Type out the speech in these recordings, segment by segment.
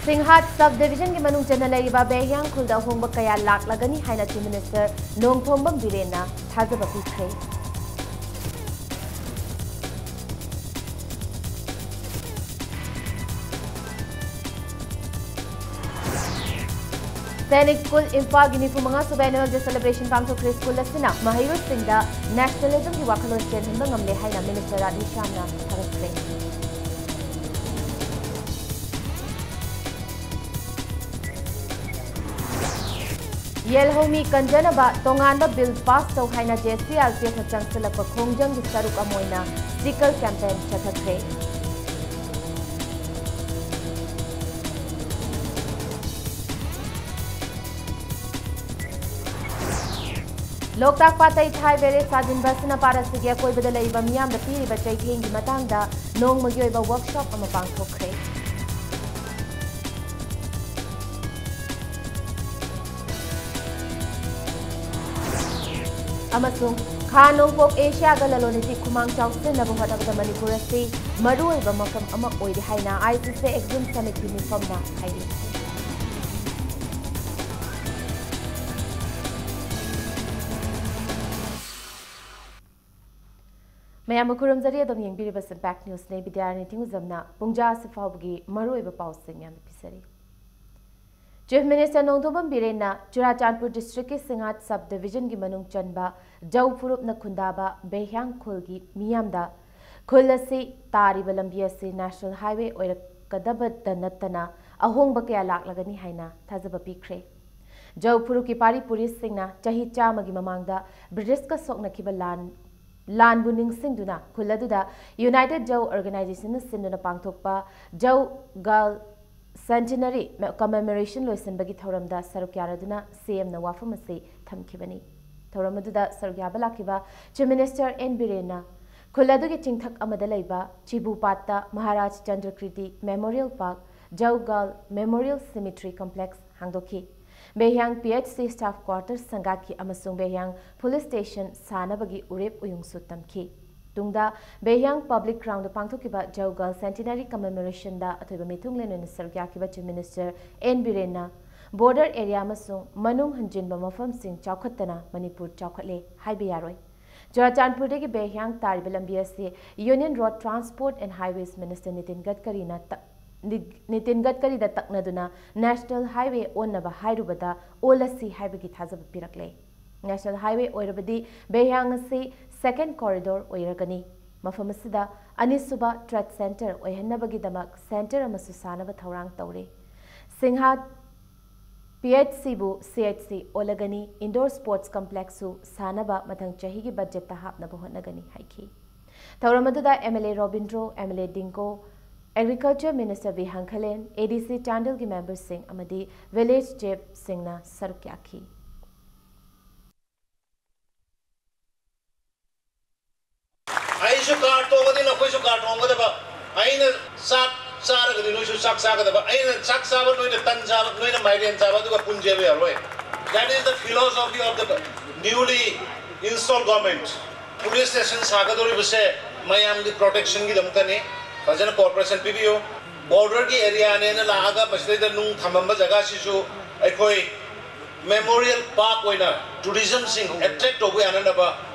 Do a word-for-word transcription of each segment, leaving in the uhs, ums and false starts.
ꯁꯤꯡꯍꯥꯠ Sub Division ꯒꯤ ꯃꯅꯨꯡ ꯆꯟꯅ ꯂꯩꯔꯤꯕ ꯕꯦꯍꯤꯌꯥꯡ ꯈꯨꯜꯗ ꯑꯍꯣꯡꯕ ꯀꯌꯥ ꯂꯥꯛꯂꯒꯅꯤ ꯍꯥꯏꯅ Chief Minister ꯅꯣꯡꯊꯣꯝꯕꯝ ꯕꯤꯔꯦꯟꯅ ꯊꯥꯖꯕ ꯄꯤꯈ꯭ꯔꯦ꯫ ꯁꯩꯅꯤꯛ ꯁ꯭ꯀꯨꯜ ꯏꯝꯐꯥꯜꯒꯤ ꯅꯤꯐꯨ ꯃꯉꯥ ꯁꯨꯕ Annual Day Celebration ꯄꯥꯡꯊꯣꯛꯈ꯭ꯔꯦ꯫ ꯁ꯭ꯀꯨꯜ ꯑꯁꯤꯅ ꯃꯍꯩꯔꯣꯏꯁꯤꯡꯗ Nationalism ꯒꯤ ꯋꯥꯈꯜꯂꯣꯟ ꯆꯦꯟꯍꯟꯕ ꯉꯝꯂꯦ ꯍꯥꯏꯅ Minister ꯔꯥꯙꯦꯁ꯭ꯌꯥꯝꯅ ꯊꯥꯒꯠꯈ꯭ꯔꯦ꯫ ꯌꯦꯜꯍꯧꯃꯤ ꯀꯟꯖꯅꯕ ꯇꯣꯉꯥꯟꯕ Bill pass ꯇꯧ ꯍꯥꯏꯅ JCRPF ꯅ ꯆꯪꯁꯤꯜꯂꯛꯄ ꯈꯣꯡꯖꯪꯒꯤ ꯁꯔꯨꯛ ꯑꯃ ꯑꯣꯏꯅ Sticker Campaign ꯆꯠꯊꯈ꯭ꯔꯦ꯫ ꯂꯣꯛꯇꯥꯛ ꯄꯥꯠꯇ ꯏꯊꯥꯏ ꯕꯦꯔꯦꯖ ꯁꯥꯖꯤꯟꯕ ꯑꯁꯤꯅ ꯄꯥꯠ ꯑꯁꯤꯒꯤ ꯑꯀꯣꯏꯕꯗ ꯂꯩꯔꯤꯕ ꯃꯤꯌꯥꯝꯗ ꯄꯤꯔꯤꯕ ꯆꯩꯊꯦꯡꯒꯤ ꯃꯇꯥꯡꯗ ꯅꯣꯡꯃꯒꯤ ꯑꯣꯏꯕ workshop ꯑꯃ ꯄꯥꯡꯊꯣꯛꯈ꯭ꯔꯦ꯫ ꯑꯃꯁꯨꯡ ꯈꯥ ꯅꯣꯡꯄꯣꯛ ꯑꯦꯁꯤꯌꯥꯒ ꯂꯂꯣꯟ ꯏꯇꯤꯛ ꯈꯨꯃꯥꯡ ꯆꯥꯎꯁꯤꯟꯅꯕ ꯍꯣꯠꯅꯕꯗ ꯃꯅꯤꯄꯨꯔ ꯑꯁꯤ ꯃꯔꯨꯑꯣꯏꯕ ꯃꯐꯝ ꯑꯃ ꯑꯣꯏꯔꯤ ꯍꯥꯏꯅ ICC Exim Summit ꯀꯤ ꯃꯤꯐꯝꯅ ꯍꯥꯏꯔꯤ꯫ ꯃꯌꯥꯝꯕꯨ ꯈꯨꯔꯨꯝꯖꯔꯤ꯫ ꯑꯗꯨꯝ ꯌꯦꯡꯕꯤꯔꯤꯕ Impact News ꯅꯤ꯫ ꯕꯤꯗ꯭ꯌꯥꯔꯥꯅꯤ ꯊꯤꯡꯉꯨꯖꯝꯅ ꯄꯨꯡꯖꯥ ꯑꯁꯤ ꯐꯥꯎꯕꯒꯤ ꯃꯔꯨꯑꯣꯏꯕ ꯄꯥꯎꯁꯤꯡ ꯌꯥꯝꯅ ꯄꯤꯖꯔꯤ꯫ Chief Minister Nongthombam ꯕꯤꯔꯦꯟꯅ Churachandpur district ꯀꯤ ꯁꯤꯡꯍꯥꯠ Sub Division ꯒꯤ ꯃꯅꯨꯡ ꯆꯟꯕ ꯖꯧ ꯐꯨꯔꯨꯞꯅ ꯈꯨꯟꯗꯥꯕ ꯕꯦꯍ꯭ꯌꯥꯡ ꯈꯨꯜꯒꯤ ꯃꯤꯌꯥꯝꯗ ꯈꯨꯜ ꯑꯁꯤ ꯇꯥꯔꯤꯕ ꯂꯝꯕꯤ ꯑꯁꯤ National Highway ꯑꯣꯏꯔꯛꯀꯗꯕꯇ ꯅꯠꯇꯅ ꯑꯍꯣꯡꯕ ꯀꯌꯥ ꯂꯥꯛꯂꯒꯅꯤ ꯍꯥꯏꯅ ꯊꯥꯖꯕ ꯄꯤꯈ꯭ꯔꯦ꯫ ꯖꯧ ꯐꯨꯔꯨꯞꯀꯤ ꯄꯥꯔꯤ ꯄꯨꯔꯤꯁꯤꯡꯅ ꯆꯍꯤ ꯆꯥꯝꯃꯒꯤ ꯃꯃꯥꯡꯗ British ꯀ ꯁꯣꯛꯅꯈꯤꯕ ꯂꯥꯟ, ꯂꯥꯟꯕꯨ ꯅꯤꯡꯁꯤꯡꯗꯨꯅ ꯈꯨꯜ ꯑꯗꯨꯗ United Zhou Organization ꯅ ꯁꯤꯟꯗꯨꯅ ꯄꯥꯡꯊꯣꯛꯄ ꯖꯧ ꯒꯥꯜ Centenary Commemoration ꯂꯣꯏꯁꯤꯟꯕꯒꯤ ꯊꯧꯔꯝꯗ ꯁꯔꯨꯛ ꯌꯥꯔꯗꯨꯅ CM ꯅ ꯋꯥꯐꯝ ꯑꯁꯤ ꯊꯝꯈꯤꯕꯅꯤ꯫ ꯊꯧꯔꯝ ꯑꯗꯨꯗ ꯁꯔꯨꯛ ꯌꯥꯕ ꯂꯥꯛꯈꯤꯕ Chief Minister N ꯕꯤꯔꯦꯟꯅ ꯈꯨꯜ ꯑꯗꯨꯒꯤ ꯆꯤꯡꯊꯛ ꯑꯃꯗ ꯂꯩꯕ ꯆꯤꯕꯨ ꯄꯥꯠꯇ Maharaj ꯆꯟꯗ꯭ꯔꯀꯤꯔꯇꯤ Memorial Park, ꯖꯧꯒꯥꯜ Memorial Cemetery Complex ꯍꯥꯡꯗꯣꯛꯈꯤ꯫ ꯕꯦꯍ꯭ꯌꯥꯡ PHC staff quarters, ꯁꯪꯒꯥꯈꯤ ꯑꯃꯁꯨꯡ ꯕꯦꯍ꯭ꯌꯥꯡ police station ꯁꯥꯅꯕꯒꯤ ꯎꯔꯦꯞ ꯎꯌꯨꯡꯁꯨ ꯇꯝꯈꯤ꯫ ꯇꯨꯡꯗ ꯕꯦꯍꯤꯌꯥꯡ ꯄꯕ꯭ꯂꯤꯛ ꯒ꯭ꯔꯥꯎꯟꯗ ꯄꯥꯡꯊꯣꯛꯈꯤꯕ ꯖꯧꯒꯜ ꯁꯦꯟꯇꯤꯅꯔꯤ ꯀꯃꯦꯃꯣꯔꯦꯁꯟꯗ ꯑꯊꯣꯏꯕ ꯃꯤꯊꯨꯡꯂꯦꯟ ꯑꯣꯏꯅ ꯁꯔꯨꯛ ꯌꯥꯈꯤꯕ ꯆꯤꯐ ꯃꯤꯅꯤꯁꯇꯔ ꯑꯦꯟ ꯕꯤꯔꯦꯟꯅ ꯕꯣꯔꯗꯔ ꯑꯦꯔꯤꯌꯥ ꯑꯃꯁꯨꯡ ꯃꯅꯨꯡ ꯍꯟꯖꯤꯟꯕ ꯃꯐꯝꯁꯤꯡ ꯆꯥꯎꯈꯠꯇꯅ ꯃꯅꯤꯄꯨꯔ ꯆꯥꯎꯈꯠꯂꯦ ꯍꯥꯏꯕ ꯌꯥꯔꯣꯏ꯫ ꯆꯨꯔꯥꯆꯥꯟꯄꯨꯔꯗꯒꯤ ꯕꯦꯍꯤꯌꯥꯡ ꯇꯥꯔꯤꯕ ꯂꯝꯕꯤ ꯑꯁꯤ Union Road Transport and Highways Minister Nitin ꯒꯗꯀꯔꯤꯅ ꯇ-, ꯅꯤ-, ꯅꯤꯇꯤꯟ ꯒꯗꯀꯔꯤꯗ ꯇꯛꯅꯗꯨꯅ ꯅꯦꯁꯅꯦꯜ ꯍꯥꯏꯋꯦ ꯑꯣꯟꯅꯕ ꯍꯥꯏꯔꯨꯕꯗ ꯑꯣꯜꯂꯁꯤ ꯍꯥꯏꯕꯒꯤ ꯊꯥꯖꯕ ꯄꯤꯔꯛꯂꯦ꯫ ꯅꯦꯁꯅꯦꯜ ꯍꯥꯏꯋꯦ ꯑꯣꯏꯔꯕꯗꯤ ꯕꯦꯍꯤꯌꯥꯡ ꯑꯁꯤ ꯁꯦꯀꯦꯟ ꯀꯣꯔꯤꯗꯣꯔ ꯑꯣꯏꯔꯒꯅꯤ꯫ ꯃꯐꯝ ꯑꯁꯤꯗ ꯑꯅꯤꯁꯨꯕ ꯇ꯭ꯔꯦꯗ ꯁꯦꯟꯇꯔ ꯑꯣꯏꯍꯟꯅꯕꯒꯤꯗꯃꯛ ꯁꯦꯟꯇꯔ ꯑꯃꯁꯨ ꯁꯥꯅꯕ ꯊꯧꯔꯥꯡ ꯇꯧꯔꯤ꯫ ꯁꯤꯡꯍꯥ ꯄꯤ ꯑꯩꯆ ꯁꯤꯕꯨ ꯁꯤ ꯑꯩꯆ ꯁꯤ ꯑꯣꯜꯂꯒꯅꯤ, ꯏꯟꯗꯣꯔ ꯁ꯭ꯄꯣꯔꯠꯁ ꯀꯝꯄ꯭ꯂꯦꯛꯁꯁꯨ ꯁꯥꯅꯕ ꯃꯊꯪ ꯆꯍꯤꯒꯤ ꯕꯖꯦꯠꯇ ꯍꯥꯞꯅꯕ ꯍꯣꯠꯅꯒꯅꯤ ꯍꯥꯏꯈꯤ꯫ ꯊꯧꯔꯝ ꯑꯗꯨꯗ M L A Robindro, M L A Dinggo, agriculture minister B Hangkhalen, A D C ꯆꯥꯟꯗꯦꯜꯒꯤ ꯃꯦꯝꯕꯔꯁꯤꯡ ꯑꯃꯗꯤ ꯚꯤꯂꯦꯖ ꯆꯤꯐꯁꯤꯡꯅ ꯁꯔꯨꯛ ꯌꯥꯈꯤ꯫ ꯑꯩꯁꯨ ꯀꯥꯔ ꯇꯣꯡꯉꯗꯤ ꯅꯈꯣꯏꯁꯨ ꯀꯥꯔ ꯇꯣꯡꯒꯗꯕ, ꯑꯩꯅ ꯆꯥꯛ ꯆꯥꯔꯒꯗꯤ ꯅꯣꯏꯁꯨ ꯆꯥꯛ ꯆꯥꯒꯗꯕ, ꯑꯩꯅ ꯆꯥꯛ ꯆꯥꯕ ꯅꯣꯏꯅ ꯇꯟ ꯆꯥꯕ, ꯅꯣꯏꯅ ꯃꯥꯏꯔꯦꯟ ꯆꯥꯕ, ꯑꯗꯨꯒ ꯄꯨꯟꯖꯦꯕ ꯌꯥꯔꯣꯏ꯫ That is the philosophy of the newly installed government. Police station ꯁꯥꯒꯗꯧꯔꯤꯕꯁꯦ ꯃꯌꯥꯝꯒꯤ ꯄ꯭ꯔꯣꯇꯦꯛꯁꯟꯒꯤꯗꯃꯛꯇꯅꯤ꯫ ꯐꯖꯅ ꯀꯣꯑꯣꯄꯔꯦꯁꯟ ꯄꯤꯕꯤꯌꯨ꯫ ꯕꯣꯔꯗꯔꯒꯤ ꯑꯦꯔꯤꯌꯥꯅꯦꯅ ꯂꯥꯛꯑꯒ ꯃꯁꯤꯗꯩꯗ ꯅꯨꯡ ꯊꯝꯃꯝꯕ ꯖꯒꯥꯁꯤꯁꯨ ꯑꯩꯈꯣꯏ ꯃꯦꯃꯣꯔꯤꯌꯦꯜ ꯄꯥꯔꯛ ꯑꯣꯏꯅ ꯇꯨꯔꯤꯖꯝꯁꯤꯡ ꯑꯦꯇ꯭ꯔꯦꯛ ꯇꯧꯕ ꯌꯥꯅꯅꯕ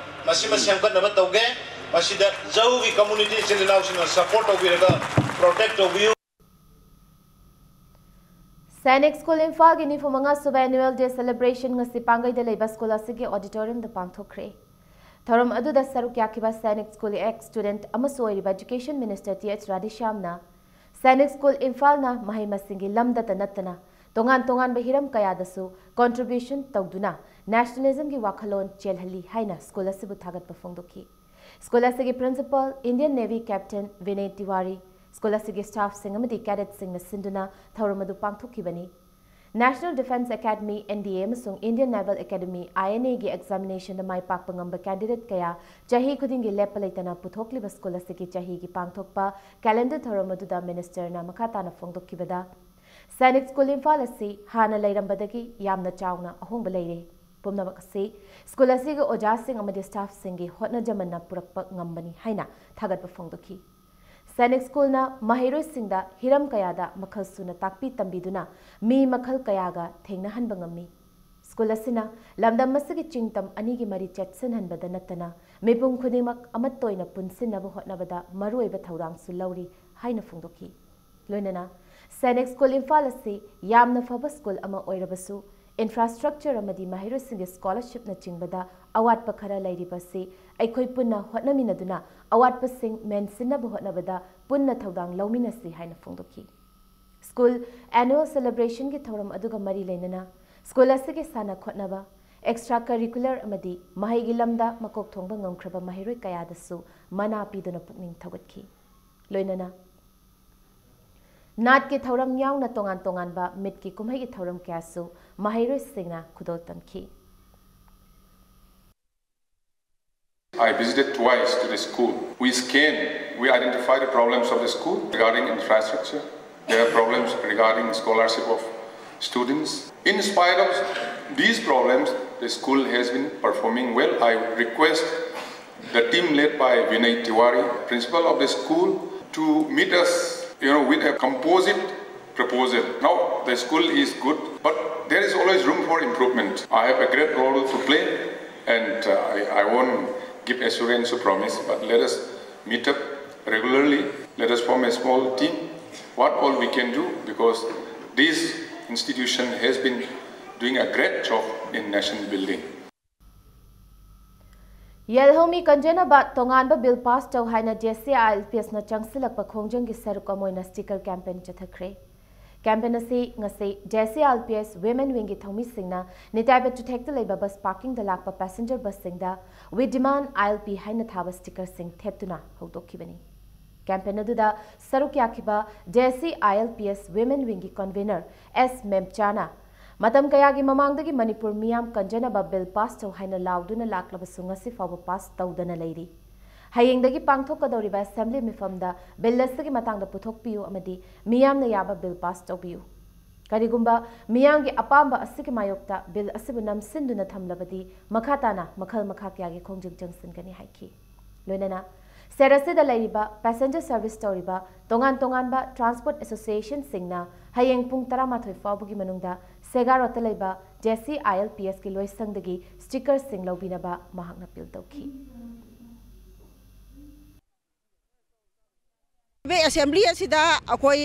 ꯃꯁꯤꯃ ꯁꯦꯝꯒꯠꯅꯕ ꯇꯧꯒꯦ꯫ ꯃꯁꯤꯗ ꯖꯧꯒꯤ ꯀꯝꯃꯨꯅꯤꯇꯤ ꯏꯆꯤꯜ ꯏꯅꯥꯎꯁꯤꯡꯅ ꯁꯄꯣꯔꯠ ꯇꯧꯕꯤꯔꯒ ꯄ꯭ꯔꯣꯇꯦꯛ ꯇꯧꯕꯤꯌꯨ꯫ ꯁꯥꯏꯅꯤꯛ ꯁ꯭ꯀꯨꯜ ꯏꯝꯐꯥꯜꯒꯤ ꯅꯤꯐꯨ ꯃꯉꯥ ꯁꯨꯕ annual day celebration ꯉꯁꯤ ꯄꯥꯡꯒꯩꯗ ꯂꯩꯕ ꯁ꯭ꯀꯨꯜ ꯑꯁꯤꯒꯤ ꯑꯣꯗꯤꯇꯣꯔꯤꯌꯝꯗ ꯄꯥꯡꯊꯣꯛꯈ꯭ꯔꯦ꯫ ꯊꯧꯔꯝ ꯑꯗꯨꯗ ꯁꯔꯨꯛ ꯌꯥꯈꯤꯕ ꯁꯥꯏꯅꯤꯛ ꯁ꯭ꯀꯨꯜꯒꯤ ꯑꯦꯛꯁ ꯁ꯭ꯇꯨꯗꯦꯟꯠ ꯑꯃꯁꯨ ꯑꯣꯏꯔꯤꯕ ꯑꯦꯖꯨꯀꯦꯁꯟ ꯃꯤꯅꯤꯁꯇꯔ ꯇꯤ ꯑꯩꯆ ꯔꯥꯙꯦꯁ꯭ꯌꯥꯝꯅ ꯁꯥꯏꯅꯤꯛ ꯁ꯭ꯀꯨꯜ ꯏꯝꯐꯥꯜꯅ ꯃꯍꯩ ꯃꯁꯤꯡꯒꯤ ꯂꯝꯗꯇ ꯅꯠꯇꯅ ꯇꯣꯉꯥꯟ ꯇꯣꯉꯥꯟꯕ ꯍꯤꯔꯝ ꯀꯌꯥꯗꯁꯨ ꯀꯣꯟꯇ꯭ꯔꯤꯕ꯭ꯌꯨꯁꯟ ꯇꯧꯗꯨꯅ ꯅꯦꯁꯅꯦꯂꯤꯖꯝꯒꯤ ꯋꯥꯈꯜꯂꯣꯟ ꯆꯦꯜꯍꯜꯂꯤ ꯍꯥꯏꯅ ꯁ꯭ꯀꯨꯜ ꯑꯁꯤꯕꯨ ꯊꯥꯒꯠꯄ ꯐꯣꯡꯗꯣꯛꯈꯤ꯫ ꯁ꯭ꯀꯨꯜ ꯑꯁꯤꯒꯤ principal, Indian navy captain Vinay Tiwari, school ꯑꯁꯤꯒꯤ ꯁ꯭ꯇꯥꯐꯁꯤꯡ ꯑꯃꯗꯤ ꯀꯦꯗꯦꯠꯁꯤꯡꯅ ꯁꯤꯟꯗꯨꯅ ꯊꯧꯔꯝ ꯑꯗꯨ ꯄꯥꯡꯊꯣꯛꯈꯤꯕꯅꯤ꯫ National defence academy, N D A, ꯑꯃꯁꯨꯡ Indian naval academy, I N ꯑꯦꯒꯤ ꯑꯦꯛꯖꯥꯃꯤꯅꯦꯁꯟꯗ ꯃꯥꯏ ꯄꯥꯛꯄ ꯉꯝꯕ ꯀꯦꯟꯗꯤꯗꯦꯠ ꯀꯌꯥ ꯆꯍꯤ ꯈꯨꯗꯤꯡꯒꯤ ꯂꯦꯞꯄ ꯂꯩꯇꯅ ꯄꯨꯊꯣꯛꯂꯤꯕ ꯁ꯭ꯀꯨꯜ ꯑꯁꯤꯒꯤ ꯆꯍꯤꯒꯤ ꯄꯥꯡꯊꯣꯛꯄ ꯀꯦꯂꯦꯟꯗꯔ ꯊꯧꯔꯝ ꯑꯗꯨꯗ ꯃꯤꯅꯤꯁꯇꯔꯅ ꯃꯈꯥ ꯇꯥꯅ ꯐꯣꯡꯗꯣꯛꯈꯤꯕꯗ, ꯁꯥꯏꯅꯤꯛ ꯁ꯭ꯀꯨꯜ ꯏꯝꯐꯥꯜ ꯑꯁꯤ ꯍꯥꯟꯅ ꯂꯩꯔꯝꯕꯗꯒꯤ ꯌꯥꯝꯅ ꯆꯥꯎꯅ ꯑꯍꯣꯡꯕ ꯂꯩꯔꯦ꯫ ꯄꯨꯝꯅꯃꯛ ꯑꯁꯤ ꯁ꯭ꯀꯨꯜ ꯑꯁꯤꯒꯤ ꯑꯣꯖꯥꯁꯤꯡ ꯑꯃꯗꯤ ꯁ꯭ꯇꯥꯐꯁꯤꯡꯒꯤ ꯍꯣꯠꯅꯖꯃꯟꯅ ꯄꯨꯔꯛꯄ ꯉꯝꯕꯅꯤ ꯍꯥꯏꯅ ꯊꯥꯒꯠꯄ ꯐꯣꯡꯗꯣꯛꯈꯤ꯫ ꯁꯥꯏꯅꯤꯛ ꯁ꯭ꯀꯨꯜꯅ ꯃꯍꯩꯔꯣꯏꯁꯤꯡꯗ ꯍꯤꯔꯝ ꯀꯌꯥꯗ ꯃꯈꯜ ꯁꯨꯅ ꯇꯥꯛꯄꯤ ꯇꯝꯕꯤꯗꯨꯅ ꯃꯤ ꯃꯈꯜ ꯀꯌꯥꯒ ꯊꯦꯡꯅꯍꯟꯕ ꯉꯝꯃꯤ꯫ ꯁ꯭ꯀꯨꯜ ꯑꯁꯤꯅ ꯂꯝꯗꯝ ꯑꯁꯤꯒꯤ ꯆꯤꯡꯇꯝ ꯑꯅꯤꯒꯤ ꯃꯔꯤ ꯆꯦꯠꯁꯤꯟꯍꯟꯕꯗ ꯅꯠꯇꯅ ꯃꯤꯄꯨꯝ ꯈꯨꯗꯤꯡꯃꯛ ꯑꯃꯠꯇ ꯑꯣꯏꯅ ꯄꯨꯟꯁꯤꯟꯅꯕ ꯍꯣꯠꯅꯕꯗ ꯃꯔꯨꯑꯣꯏꯕ ꯊꯧꯗꯥꯡꯁꯨ ꯂꯧꯔꯤ ꯍꯥꯏꯅ ꯐꯣꯡꯗꯣꯛꯈꯤ꯫ ꯂꯣꯏꯅꯅ ꯁꯥꯏꯅꯤꯛ ꯁ꯭ꯀꯨꯜ ꯏꯝꯐꯥꯜ ꯑꯁꯤ ꯌꯥꯝꯅ ꯐꯕ ꯁ꯭ꯀꯨꯜ ꯑꯃ ꯑꯣꯏꯔꯕꯁꯨ, ꯏꯟꯐ꯭ꯔꯥꯁ꯭ꯇ꯭ꯔꯛꯆꯔ ꯑꯃꯗꯤ ꯃꯍꯩꯔꯣꯏꯁꯤꯡꯒꯤ ꯁ꯭ꯀꯣꯂꯔꯁꯤꯞꯅꯆꯤꯡꯕꯗ ꯑꯋꯥꯠꯄ ꯈꯔ ꯂꯩꯔꯤꯕ ꯑꯁꯤ ꯑꯩꯈꯣꯏ ꯄꯨꯟꯅ ꯍꯣꯠꯅꯃꯤꯟꯅꯗꯨꯅ ꯑꯋꯥꯠꯄꯁꯤꯡ ꯃꯦꯟꯁꯤꯟꯅꯕ ꯍꯣꯠꯅꯕꯗ ꯄꯨꯟꯅ ꯊꯧꯗꯥꯡ ꯂꯧꯃꯤꯟꯅꯁꯤ ꯍꯥꯏꯅ ꯐꯣꯡꯗꯣꯛꯈꯤ꯫ ꯁ꯭ꯀꯨꯜ ꯑꯦꯅꯨꯋꯦꯜ ꯁꯦꯂꯦꯕ꯭ꯔꯦꯁꯟꯒꯤ ꯊꯧꯔꯝ ꯑꯗꯨꯒ ꯃꯔꯤ ꯂꯩꯅꯅ ꯁ꯭ꯀꯨꯜ ꯑꯁꯤꯒꯤ ꯁꯥꯟꯅ ꯈꯣꯠꯅꯕ, ꯑꯦꯛꯁꯇ꯭ꯔꯥ ꯀꯔꯤꯀꯨꯂꯔ ꯑꯃꯗꯤ ꯃꯍꯩꯒꯤ ꯂꯝꯗ ꯃꯀꯣꯛ ꯊꯣꯡꯕ ꯉꯝꯈ꯭ꯔꯕ ꯃꯍꯩꯔꯣꯏ ꯀꯌꯥꯗꯁꯨ ꯃꯅꯥ ꯄꯤꯗꯨꯅ ꯄꯨꯛꯅꯤꯡ ꯊꯧꯒꯠꯈꯤ꯫ ꯂꯣꯏꯅꯅ ꯅꯥꯠꯀꯤ ꯊꯧꯔꯝ ꯌꯥꯎꯅ ꯇꯣꯉꯥꯟ ꯇꯣꯉꯥꯟꯕ ꯃꯤꯠꯀꯤ ꯀꯨꯝꯍꯩꯒꯤ ꯊꯧꯔꯝ ꯀꯌꯥꯁꯨ ꯃꯍꯩꯔꯣꯏꯁꯤꯡꯅ ꯈꯨꯗꯣꯜ ꯇꯝꯈꯤ꯫ I visited twice to the school. We scanned, we identified the problems of the school regarding infrastructure. There are problems regarding scholarship of students. In spite of these problems, the school has been performing well. I request the team led by Vinay Tiwari, principal of the school, to meet us, you know, with a composite proposal. Now, the school is good, but there is always room for improvement. I have a great role to play, and uh, I, I won't give assurance or promise, but let us meet up regularly. Let us form a small team. What all we can do, because this institution has been doing a great job in nation building. ꯌꯦꯜꯍꯧꯃꯤ ꯀꯟꯖꯅꯕ ꯇꯣꯉꯥꯟꯕ bill pass ꯇꯧ ꯍꯥꯏꯅ J C I L P ꯑꯦꯁꯅ ꯆꯪꯁꯤꯜꯂꯛꯄ ꯈꯣꯡꯖꯪꯒꯤ ꯁꯔꯨꯛ ꯑꯃ ꯑꯣꯏꯅ sticker campaign ꯆꯠꯊꯈ꯭ꯔꯦ꯫ Campaign ꯑꯁꯤ ꯉꯁꯤ J C I L P S women ꯋꯤꯡꯒꯤ ꯊꯧꯃꯤꯁꯤꯡꯅ Nitai ꯕꯦꯇꯨꯊꯦꯛꯇ ꯂꯩꯕ bus ꯄꯥꯔꯀꯤꯡꯗ ꯂꯥꯛꯄ passenger ꯕꯁꯁꯤꯡꯗ "We demand I L P" ꯍꯥꯏꯅ ꯊꯥꯕ ꯁ꯭ꯇꯤꯀꯔꯁꯤꯡ ꯊꯦꯠꯇꯨꯅ ꯍꯧꯗꯣꯛꯈꯤꯕꯅꯤ꯫ ꯀꯦꯝꯄꯦꯟ ꯑꯗꯨꯗ ꯁꯔꯨꯛ ꯌꯥꯈꯤꯕ J C I L P S women ꯋꯤꯡꯒꯤ ꯀꯟꯚꯤꯅꯔ ꯑꯦꯁ ꯃꯦꯝꯆꯥꯅ ꯃꯇꯝ ꯀꯌꯥꯒꯤ ꯃꯃꯥꯡꯗꯒꯤ ꯃꯅꯤꯄꯨꯔ ꯃꯤꯌꯥꯝ ꯀꯟꯖꯅꯕ ꯕꯤꯜ ꯄꯥꯁ ꯇꯧ ꯍꯥꯏꯅ ꯂꯥꯎꯗꯨꯅ ꯂꯥꯛꯂꯕꯁꯨ ꯉꯁꯤ ꯐꯥꯎꯕ ꯄꯥꯁ ꯇꯧꯗꯅ ꯂꯩꯔꯤ꯫ ꯍꯌꯦꯡꯗꯒꯤ ꯄꯥꯡꯊꯣꯛꯀꯗꯧꯔꯤꯕ ꯑꯦꯁꯦꯝꯕ꯭ꯂꯤ ꯃꯤꯐꯝꯗ ꯕꯤꯜ ꯑꯁꯤꯒꯤ ꯃꯇꯥꯡꯗ ꯄꯨꯊꯣꯛꯄꯤꯌꯨ ꯑꯃꯗꯤ ꯃꯤꯌꯥꯝꯅ ꯌꯥꯕ ꯕꯤꯜ ꯄꯥꯁ ꯇꯧꯕꯤꯌꯨ꯫ ꯀꯔꯤꯒꯨꯝꯕ ꯃꯤꯌꯥꯝꯒꯤ ꯑꯄꯥꯝꯕ ꯑꯁꯤꯒꯤ ꯃꯥꯌꯣꯛꯇ ꯕꯤꯜ ꯑꯁꯤꯕꯨ ꯅꯝꯁꯤꯟꯗꯨꯅ ꯊꯝꯂꯕꯗꯤ, ꯃꯈꯥ ꯇꯥꯅ ꯃꯈꯜ ꯃꯈꯥ ꯀꯌꯥꯒꯤ ꯈꯣꯡꯖꯪ ꯆꯪꯁꯤꯟꯒꯅꯤ ꯍꯥꯏꯈꯤ꯫ ꯂꯣꯏꯅꯅ ꯁꯦꯠ ꯑꯁꯤꯗ ꯂꯩꯔꯤꯕ ꯄꯦꯁꯦꯟꯖꯔ ꯁꯔꯚꯤꯁ ꯇꯧꯔꯤꯕ ꯇꯣꯉꯥꯟ ꯇꯣꯉꯥꯟꯕ ꯇ꯭ꯔꯥꯟꯁꯄꯣꯔꯠ ꯑꯦꯁꯣꯁꯤꯌꯦꯁꯟꯁꯤꯡꯅ ꯍꯌꯦꯡ ꯄꯨꯡ ꯇꯔꯥꯃꯥꯊꯣꯏ ꯐꯥꯎꯕꯒꯤ ꯃꯅꯨꯡꯗ ꯁꯦꯒꯥ ꯔꯣꯗꯇ ꯂꯩꯕ J C I L P ꯑꯦꯁꯀꯤ ꯂꯣꯏꯁꯪꯗꯒꯤ ꯁ꯭ꯇꯤꯀꯔꯁꯤꯡ ꯂꯧꯕꯤꯅꯕ ꯃꯍꯥꯛꯅ ꯑꯄꯤꯜ ꯇꯧꯈꯤ꯫ ꯑꯦꯁꯦꯝꯕ꯭ꯂꯤ ꯑꯁꯤꯗ ꯑꯩꯈꯣꯏ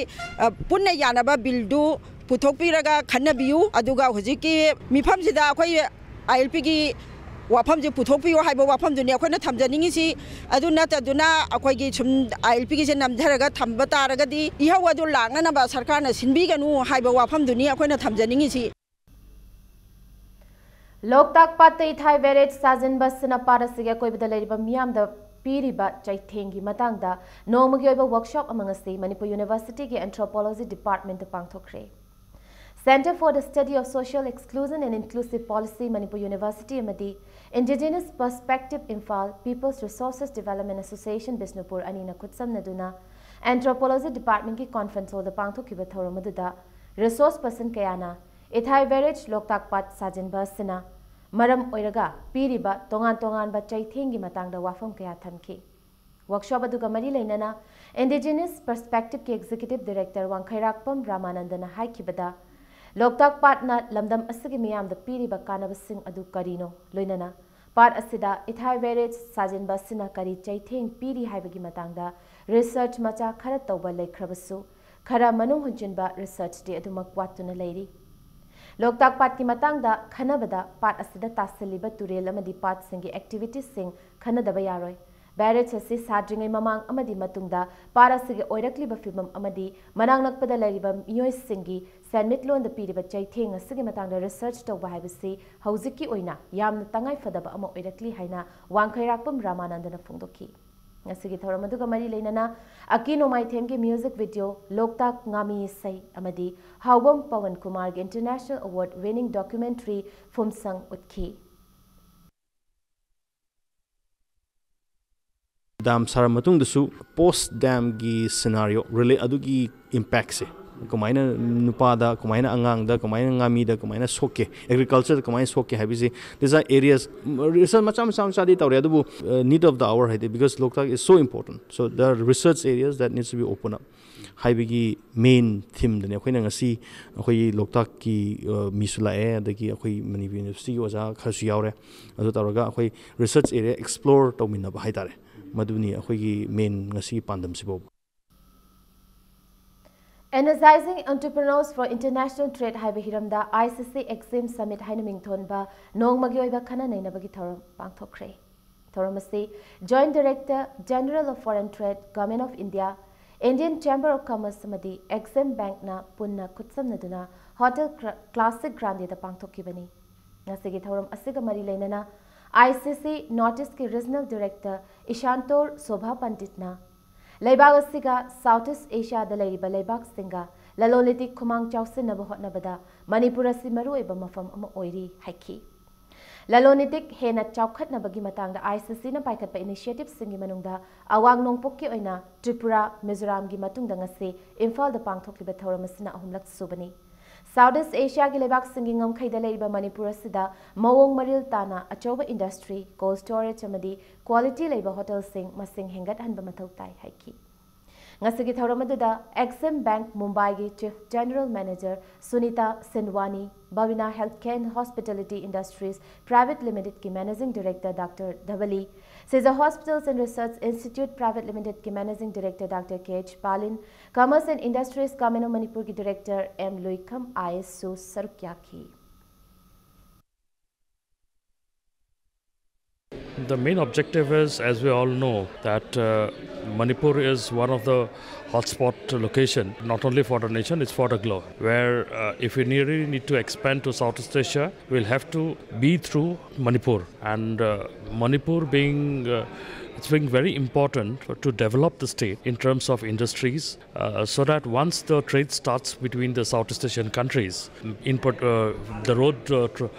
ꯄꯨꯟꯅ ꯌꯥꯅꯕ ꯕꯤꯜꯗꯨ ꯄꯨꯊꯣꯛꯄꯤꯔꯒ ꯈꯟꯅꯕꯤꯌꯨ꯫ ꯑꯗꯨꯒ ꯍꯧꯖꯤꯛꯀꯤ ꯃꯤꯐꯝꯁꯤꯗ ꯑꯩꯈꯣꯏ ꯑꯥꯏ ꯑꯦꯜ ꯄꯤꯒꯤ ꯋꯥꯐꯝꯁꯦ ꯄꯨꯊꯣꯛꯄꯤꯌꯨ ꯍꯥꯏꯕ ꯋꯥꯐꯝꯗꯨꯅꯤ ꯑꯩꯈꯣꯏꯅ ꯊꯝꯖꯅꯤꯡꯉꯤꯁꯤ꯫ ꯑꯗꯨ ꯅꯠꯇꯗꯨꯅ ꯑꯩꯈꯣꯏꯒꯤ ꯁꯨꯝ ꯑꯥꯏ ꯑꯦꯜ ꯄꯤꯒꯤꯁꯦ ꯅꯝꯊꯔꯒ ꯊꯝꯕ ꯇꯥꯔꯒꯗꯤ ꯏꯍꯧ ꯑꯗꯨ ꯂꯥꯛꯅꯅꯕ ꯁꯔꯀꯥꯔꯅ ꯁꯤꯟꯕꯤꯒꯅꯨ ꯍꯥꯏꯕ ꯋꯥꯐꯝꯗꯨꯅꯤ ꯑꯩꯈꯣꯏꯅ ꯊꯝꯖꯅꯤꯡꯉꯤꯁꯤ꯫ ꯂꯣꯛꯇꯥꯛ ꯄꯥꯠꯇ ꯏꯊꯥꯏ ꯕꯦꯔꯦꯖ ꯁꯥꯖꯤꯟꯕ ꯑꯁꯤꯅ ꯄꯥꯠ ꯑꯁꯤꯒꯤ ꯑꯀꯣꯏꯕꯗ ꯂꯩꯔꯤꯕ ꯃꯤꯌꯥꯝꯗ ꯄꯤꯔꯤꯕ ꯆꯩꯊꯦꯡꯒꯤ ꯃꯇꯥꯡꯗ ꯅꯣꯡꯃꯒꯤ ꯑꯣꯏꯕ ꯋꯥꯔꯛꯁꯣꯞ ꯑꯃ ꯉꯁꯤ ꯃꯅꯤꯄꯨꯔ ꯌꯨꯅꯤꯚꯔꯁꯤꯇꯤꯒꯤ ꯑꯦꯟꯊ꯭ꯔꯣꯄꯣꯂꯣꯖꯤ ꯗꯤꯄꯥꯔꯠꯃꯦꯟꯇ ꯄꯥꯡꯊꯣꯛꯈ꯭ꯔꯦ꯫ Centre for the Study of Social Exclusion and Inclusive Policy, Manipur university ꯑꯃꯗꯤ Indigenous Perspective, Imphal People's Resources Development Association, Bishnupur ꯑꯅꯤꯅ ꯈꯨꯠꯁꯝꯅꯗꯨꯅ ꯑꯦꯟꯊ꯭ꯔꯣꯄꯣꯂꯣꯖꯤ ꯗꯤꯄꯥꯔꯠꯃꯦꯟꯒꯤ ꯀꯣꯟꯐꯔꯦꯟꯁ ꯍꯣꯜꯗ ꯄꯥꯡꯊꯣꯛꯈꯤꯕ ꯊꯧꯔꯝ ꯑꯗꯨꯗ ꯔꯤꯁꯣꯔꯁ ꯄꯔꯁꯟ ꯀꯌꯥꯅ ꯏꯊꯥꯏ ꯕꯦꯔꯦꯖ ꯂꯣꯛꯇꯥꯛ ꯄꯥꯠ ꯁꯥꯖꯤꯟꯕ ꯑꯁꯤꯅ ꯃꯔꯝ ꯑꯣꯏꯔꯒ ꯄꯤꯔꯤꯕ ꯇꯣꯉꯥꯟ ꯇꯣꯉꯥꯟꯕ ꯆꯩꯊꯦꯡꯒꯤ ꯃꯇꯥꯡꯗ ꯋꯥꯐꯝ ꯀꯌꯥ ꯊꯝꯈꯤ꯫ ꯋꯥꯔꯛꯁꯣꯞ ꯑꯗꯨꯒ ꯃꯔꯤ ꯂꯩꯅꯅ Indigenous Perspective ꯀꯤ ꯑꯦꯛꯖꯤꯀ꯭ꯌꯨꯇꯤꯚ ꯗꯤꯔꯦꯛꯇꯔ ꯋꯥꯡꯈꯩꯔꯥꯛꯄꯝ ꯔꯥꯃꯥꯅꯟꯗꯅ ꯍꯥꯏꯈꯤꯕꯗ, ꯂꯣꯛꯇꯥꯛ ꯄꯥꯠꯅ ꯂꯝꯗꯝ ꯑꯁꯤꯒꯤ ꯃꯤꯌꯥꯝꯗ ꯄꯤꯔꯤꯕ ꯀꯥꯟꯅꯕꯁꯤꯡ ꯑꯗꯨ ꯀꯔꯤꯅꯣ, ꯂꯣꯏꯅꯅ ꯄꯥꯠ ꯑꯁꯤꯗ ꯏꯊꯥꯏ ꯕꯦꯔꯦꯖ ꯁꯥꯖꯤꯟꯕ ꯑꯁꯤꯅ ꯀꯔꯤ ꯆꯩꯊꯦꯡ ꯄꯤꯔꯤ ꯍꯥꯏꯕꯒꯤ ꯃꯇꯥꯡꯗ ꯔꯤꯁꯔꯆ ꯃꯆꯥ ꯈꯔ ꯇꯧꯕ ꯂꯩꯈ꯭ꯔꯕꯁꯨ, ꯈꯔ ꯃꯅꯨꯡ ꯍꯨꯟꯖꯤꯟꯕ ꯔꯤꯁꯔꯆꯇꯤ ꯑꯗꯨꯃꯛ ꯋꯥꯠꯇꯨꯅ ꯂꯩꯔꯤ꯫ ꯂꯣꯛꯇꯥꯛ ꯄꯥꯠꯀꯤ ꯃꯇꯥꯡꯗ ꯈꯟꯅꯕꯗ ꯄꯥꯠ ꯑꯁꯤꯗ ꯇꯥꯁꯤꯜꯂꯤꯕ ꯇꯨꯔꯦꯜ ꯑꯃꯗꯤ ꯄꯥꯠꯁꯤꯡꯒꯤ ꯑꯦꯛꯇꯤꯚꯤꯇꯤꯁꯁꯤꯡ ꯈꯟꯅꯗꯕ ꯌꯥꯔꯣꯏ꯫ ꯕꯦꯔꯦꯖ ꯑꯁꯤ ꯁꯥꯗ꯭ꯔꯤꯉꯩ ꯃꯃꯥꯡ ꯑꯃꯗꯤ ꯃꯇꯨꯡꯗ ꯄꯥꯠ ꯑꯁꯤꯒꯤ ꯑꯣꯏꯔꯛꯂꯤꯕ ꯐꯤꯕꯝ ꯑꯃꯗꯤ ꯃꯅꯥꯛ ꯅꯛꯄꯗ ꯂꯩꯔꯤꯕ ꯃꯤꯑꯣꯏꯁꯤꯡꯒꯤ ꯁꯦꯟꯃꯤꯠꯂꯣꯟꯗ ꯄꯤꯔꯤꯕ ꯆꯩꯊꯦꯡ ꯑꯁꯤꯒꯤ ꯃꯇꯥꯡꯗ ꯔꯤꯁꯔꯆ ꯇꯧꯕ ꯍꯥꯏꯕꯁꯤ ꯍꯧꯖꯤꯛꯀꯤ ꯑꯣꯏꯅ ꯌꯥꯝꯅ ꯇꯉꯥꯏꯐꯗꯕ ꯑꯃ ꯑꯣꯏꯔꯛꯂꯤ ꯍꯥꯏꯅ ꯋꯥꯡꯈꯩꯔꯥꯛꯄꯝ ꯔꯥꯃꯥꯅꯟꯗꯅ ꯐꯣꯡꯗꯣꯛꯈꯤ꯫ ꯉꯁꯤꯒꯤ ꯊꯧꯔꯝ ꯑꯗꯨꯒ ꯃꯔꯤ ꯂꯩꯅꯅ ꯑꯀꯤ ꯅꯣꯡꯃꯥꯏꯊꯦꯝꯒꯤ ꯃ꯭ꯌꯨꯖꯤꯛ ꯚꯤꯗꯤꯑꯣ ꯂꯣꯛꯇꯥꯛ ꯉꯥꯃꯤ ꯏꯁꯩ ꯑꯃꯗꯤ ꯍꯥꯎꯕꯝ ꯄꯋꯟ ꯀꯨꯃꯥꯔꯒꯤ ꯏꯟꯇꯔꯅꯦꯁꯅꯦꯜ ꯑꯦꯋꯥꯔꯗ ꯋꯤꯅꯤꯡ ꯗꯣꯀ꯭ꯌꯨꯃꯦꯟꯇꯔꯤ ꯐꯨꯝꯁꯪ ꯎꯠꯈꯤ꯫ ꯗꯥꯝ ꯁꯥꯔ ꯃꯇꯨꯡꯗꯁꯨ ꯄꯣꯁ ꯗꯥꯝꯒꯤ ꯁꯤꯅꯥꯔꯤꯑꯣ ꯔꯤꯂꯦ ꯑꯗꯨꯒꯤ ꯏꯝꯄꯦꯛꯁꯦ ꯀꯃꯥꯏꯅ ꯅꯨꯄꯥꯗ, ꯀꯃꯥꯏꯅ ꯑꯉꯥꯡꯗ, ꯀꯃꯥꯏꯅ ꯉꯥꯃꯤꯗ, ꯀꯃꯥꯏꯅ ꯁꯣꯛꯀꯦ, ꯑꯦꯒ꯭ꯔꯤꯀꯜꯆꯔꯗ ꯀꯃꯥꯏꯅ ꯁꯣꯛꯀꯦ ꯍꯥꯏꯕꯁꯤ, these are areas, research ꯃꯆꯥ ꯃꯆꯥ ꯃꯆꯥꯗꯤ ꯇꯧꯔꯦ, ꯑꯗꯨꯕꯨ need of the hour ꯍꯥꯏꯗꯤ, because Loktak is so important, so there are research areas that needs to be open up ꯍꯥꯏꯕꯒꯤ ꯃꯦꯟ ꯊꯤꯝꯗꯅꯦ ꯑꯩꯈꯣꯏꯅ ꯉꯁꯤ ꯑꯩꯈꯣꯏꯒꯤ ꯂꯣꯛꯇꯥꯛꯀꯤ ꯃꯤꯁꯨ ꯂꯥꯛꯑꯦ, ꯑꯗꯒꯤ ꯑꯩꯈꯣꯏ ꯃꯅꯤꯄꯨꯔ ꯌꯨꯅꯤꯚꯔꯁꯤꯇꯤꯒꯤ ꯑꯣꯖꯥ ꯈꯔꯁꯨ ꯌꯥꯎꯔꯦ꯫ ꯑꯗꯨ ꯇꯧꯔꯒ ꯑꯩꯈꯣꯏ ꯔꯤꯁꯔꯆ ꯑꯦꯔꯤꯌꯥ ꯑꯦꯛꯁꯄ꯭ꯂꯣꯔ ꯇꯧꯃꯤꯟꯅꯕ ꯍꯥꯏꯇꯥꯔꯦ꯫ ꯃꯗꯨꯅꯤ ꯑꯩꯈꯣꯏꯒꯤ ꯃꯦꯟ ꯉꯁꯤꯒꯤ ꯄꯥꯟꯗꯝꯁꯤꯐꯥꯎꯕ꯫ Energizing Entrepreneurs for International Trade ꯍꯥꯏꯕ ꯍꯤꯔꯝꯗ I C C EXIM Summit ꯍꯥꯏꯅ ꯃꯤꯡꯊꯣꯟꯕ ꯅꯣꯡꯃꯒꯤ ꯑꯣꯏꯕ ꯈꯟꯅ ꯅꯩꯅꯕꯒꯤ ꯊꯧꯔꯝ ꯄꯥꯡꯊꯣꯛꯈ꯭ꯔꯦ꯫ ꯊꯧꯔꯝ ꯑꯁꯤ Joint Director General of Foreign Trade, Government of India, Indian Chamber of Commerce ꯑꯃꯗꯤ EXIM Bankꯅ ꯄꯨꯟꯅ ꯈꯨꯠꯁꯝꯅꯗꯨꯅ Hotel Classic Grandeꯗ ꯄꯥꯡꯊꯣꯛꯈꯤꯕꯅꯤ꯫ ꯉꯁꯤꯒꯤ ꯊꯧꯔꯝ ꯑꯁꯤꯒ ꯃꯔꯤ ꯂꯩꯅꯅ I C C North Eastꯀꯤ Regional Director Ishantor Shobha Panditꯅ ꯂꯩꯕꯥꯛ ꯑꯁꯤꯒ South East Asiaꯗ ꯂꯩꯔꯤꯕ ꯂꯩꯕꯥꯛꯁꯤꯡꯒ ꯂꯂꯣꯟ ꯏꯇꯤꯛ ꯈꯨꯃꯥꯡ ꯆꯥꯎꯁꯤꯟꯅꯕ ꯍꯣꯠꯅꯕꯗ ꯃꯅꯤꯄꯨꯔ ꯑꯁꯤ ꯃꯔꯨꯑꯣꯏꯕ ꯃꯐꯝ ꯑꯃ ꯑꯣꯏꯔꯤ ꯍꯥꯏꯈꯤ꯫ ꯂꯂꯣꯟ ꯏꯇꯤꯛ ꯍꯦꯟꯅ ꯆꯥꯎꯈꯠꯅꯕꯒꯤ ꯃꯇꯥꯡꯗ I C Cꯅ ꯄꯥꯏꯈꯠꯄ initiativeꯁꯤꯡꯒꯤ ꯃꯅꯨꯡꯗ ꯑꯋꯥꯡ ꯅꯣꯡꯄꯣꯛꯀꯤ ꯑꯣꯏꯅ ꯇ꯭ꯔꯤꯄꯨꯔꯥ, ꯃꯤꯖꯣꯔꯥꯝꯒꯤ ꯃꯇꯨꯡꯗ ꯉꯁꯤ ꯏꯝꯐꯥꯜꯗ ꯄꯥꯡꯊꯣꯛꯂꯤꯕ ꯊꯧꯔꯝ ꯑꯁꯤꯅ ꯑꯍꯨꯝꯂꯛ ꯁꯨꯕꯅꯤ꯫ South East Asiaꯒꯤ ꯂꯩꯕꯥꯛꯁꯤꯡꯒꯤ ꯉꯝꯈꯩꯗ ꯂꯩꯔꯤꯕ ꯃꯅꯤꯄꯨꯔ ꯑꯁꯤꯗ ꯃꯑꯣꯡ ꯃꯔꯤꯜ ꯇꯥꯅ ꯑꯆꯧꯕ industry, cold storage ꯑꯃꯗꯤ quality ꯂꯩꯕ hotelꯁꯤꯡ ꯃꯁꯤꯡ ꯍꯦꯟꯒꯠꯍꯟꯕ ꯃꯊꯧ ꯇꯥꯏ ꯍꯥꯏꯈꯤ꯫ ꯉꯁꯤꯒꯤ ꯊꯧꯔꯝ ꯑꯗꯨꯗ EXIM Bank Mumbaiꯒꯤ Chief General Manager Sunita Sinwani, Bhavina Healthcare and Hospitality Industries Private Limitedꯀꯤ Managing Director Doctor Dhavali, Sija Hospitals and Research Institute Private Limitedꯀꯤ Managing Director Doctor K H Palin, Commerce and Industries Government of Manipurꯒꯤ Director M Luikham I A S ꯁꯨ ꯁꯔꯨꯛ ꯌꯥꯈꯤ꯫ The main objective is, as we all know, that uh, Manipur is one of the hotspot location, not only for the nation, it's for the globe, where uh, if we really need to expand to Southeast Asia, we'll have to be through Manipur. And uh, Manipur being, uh, it's being very important to develop the state in terms of industries, uh, so that once the trade starts between the Southeast Asian countries, in, uh, the road uh,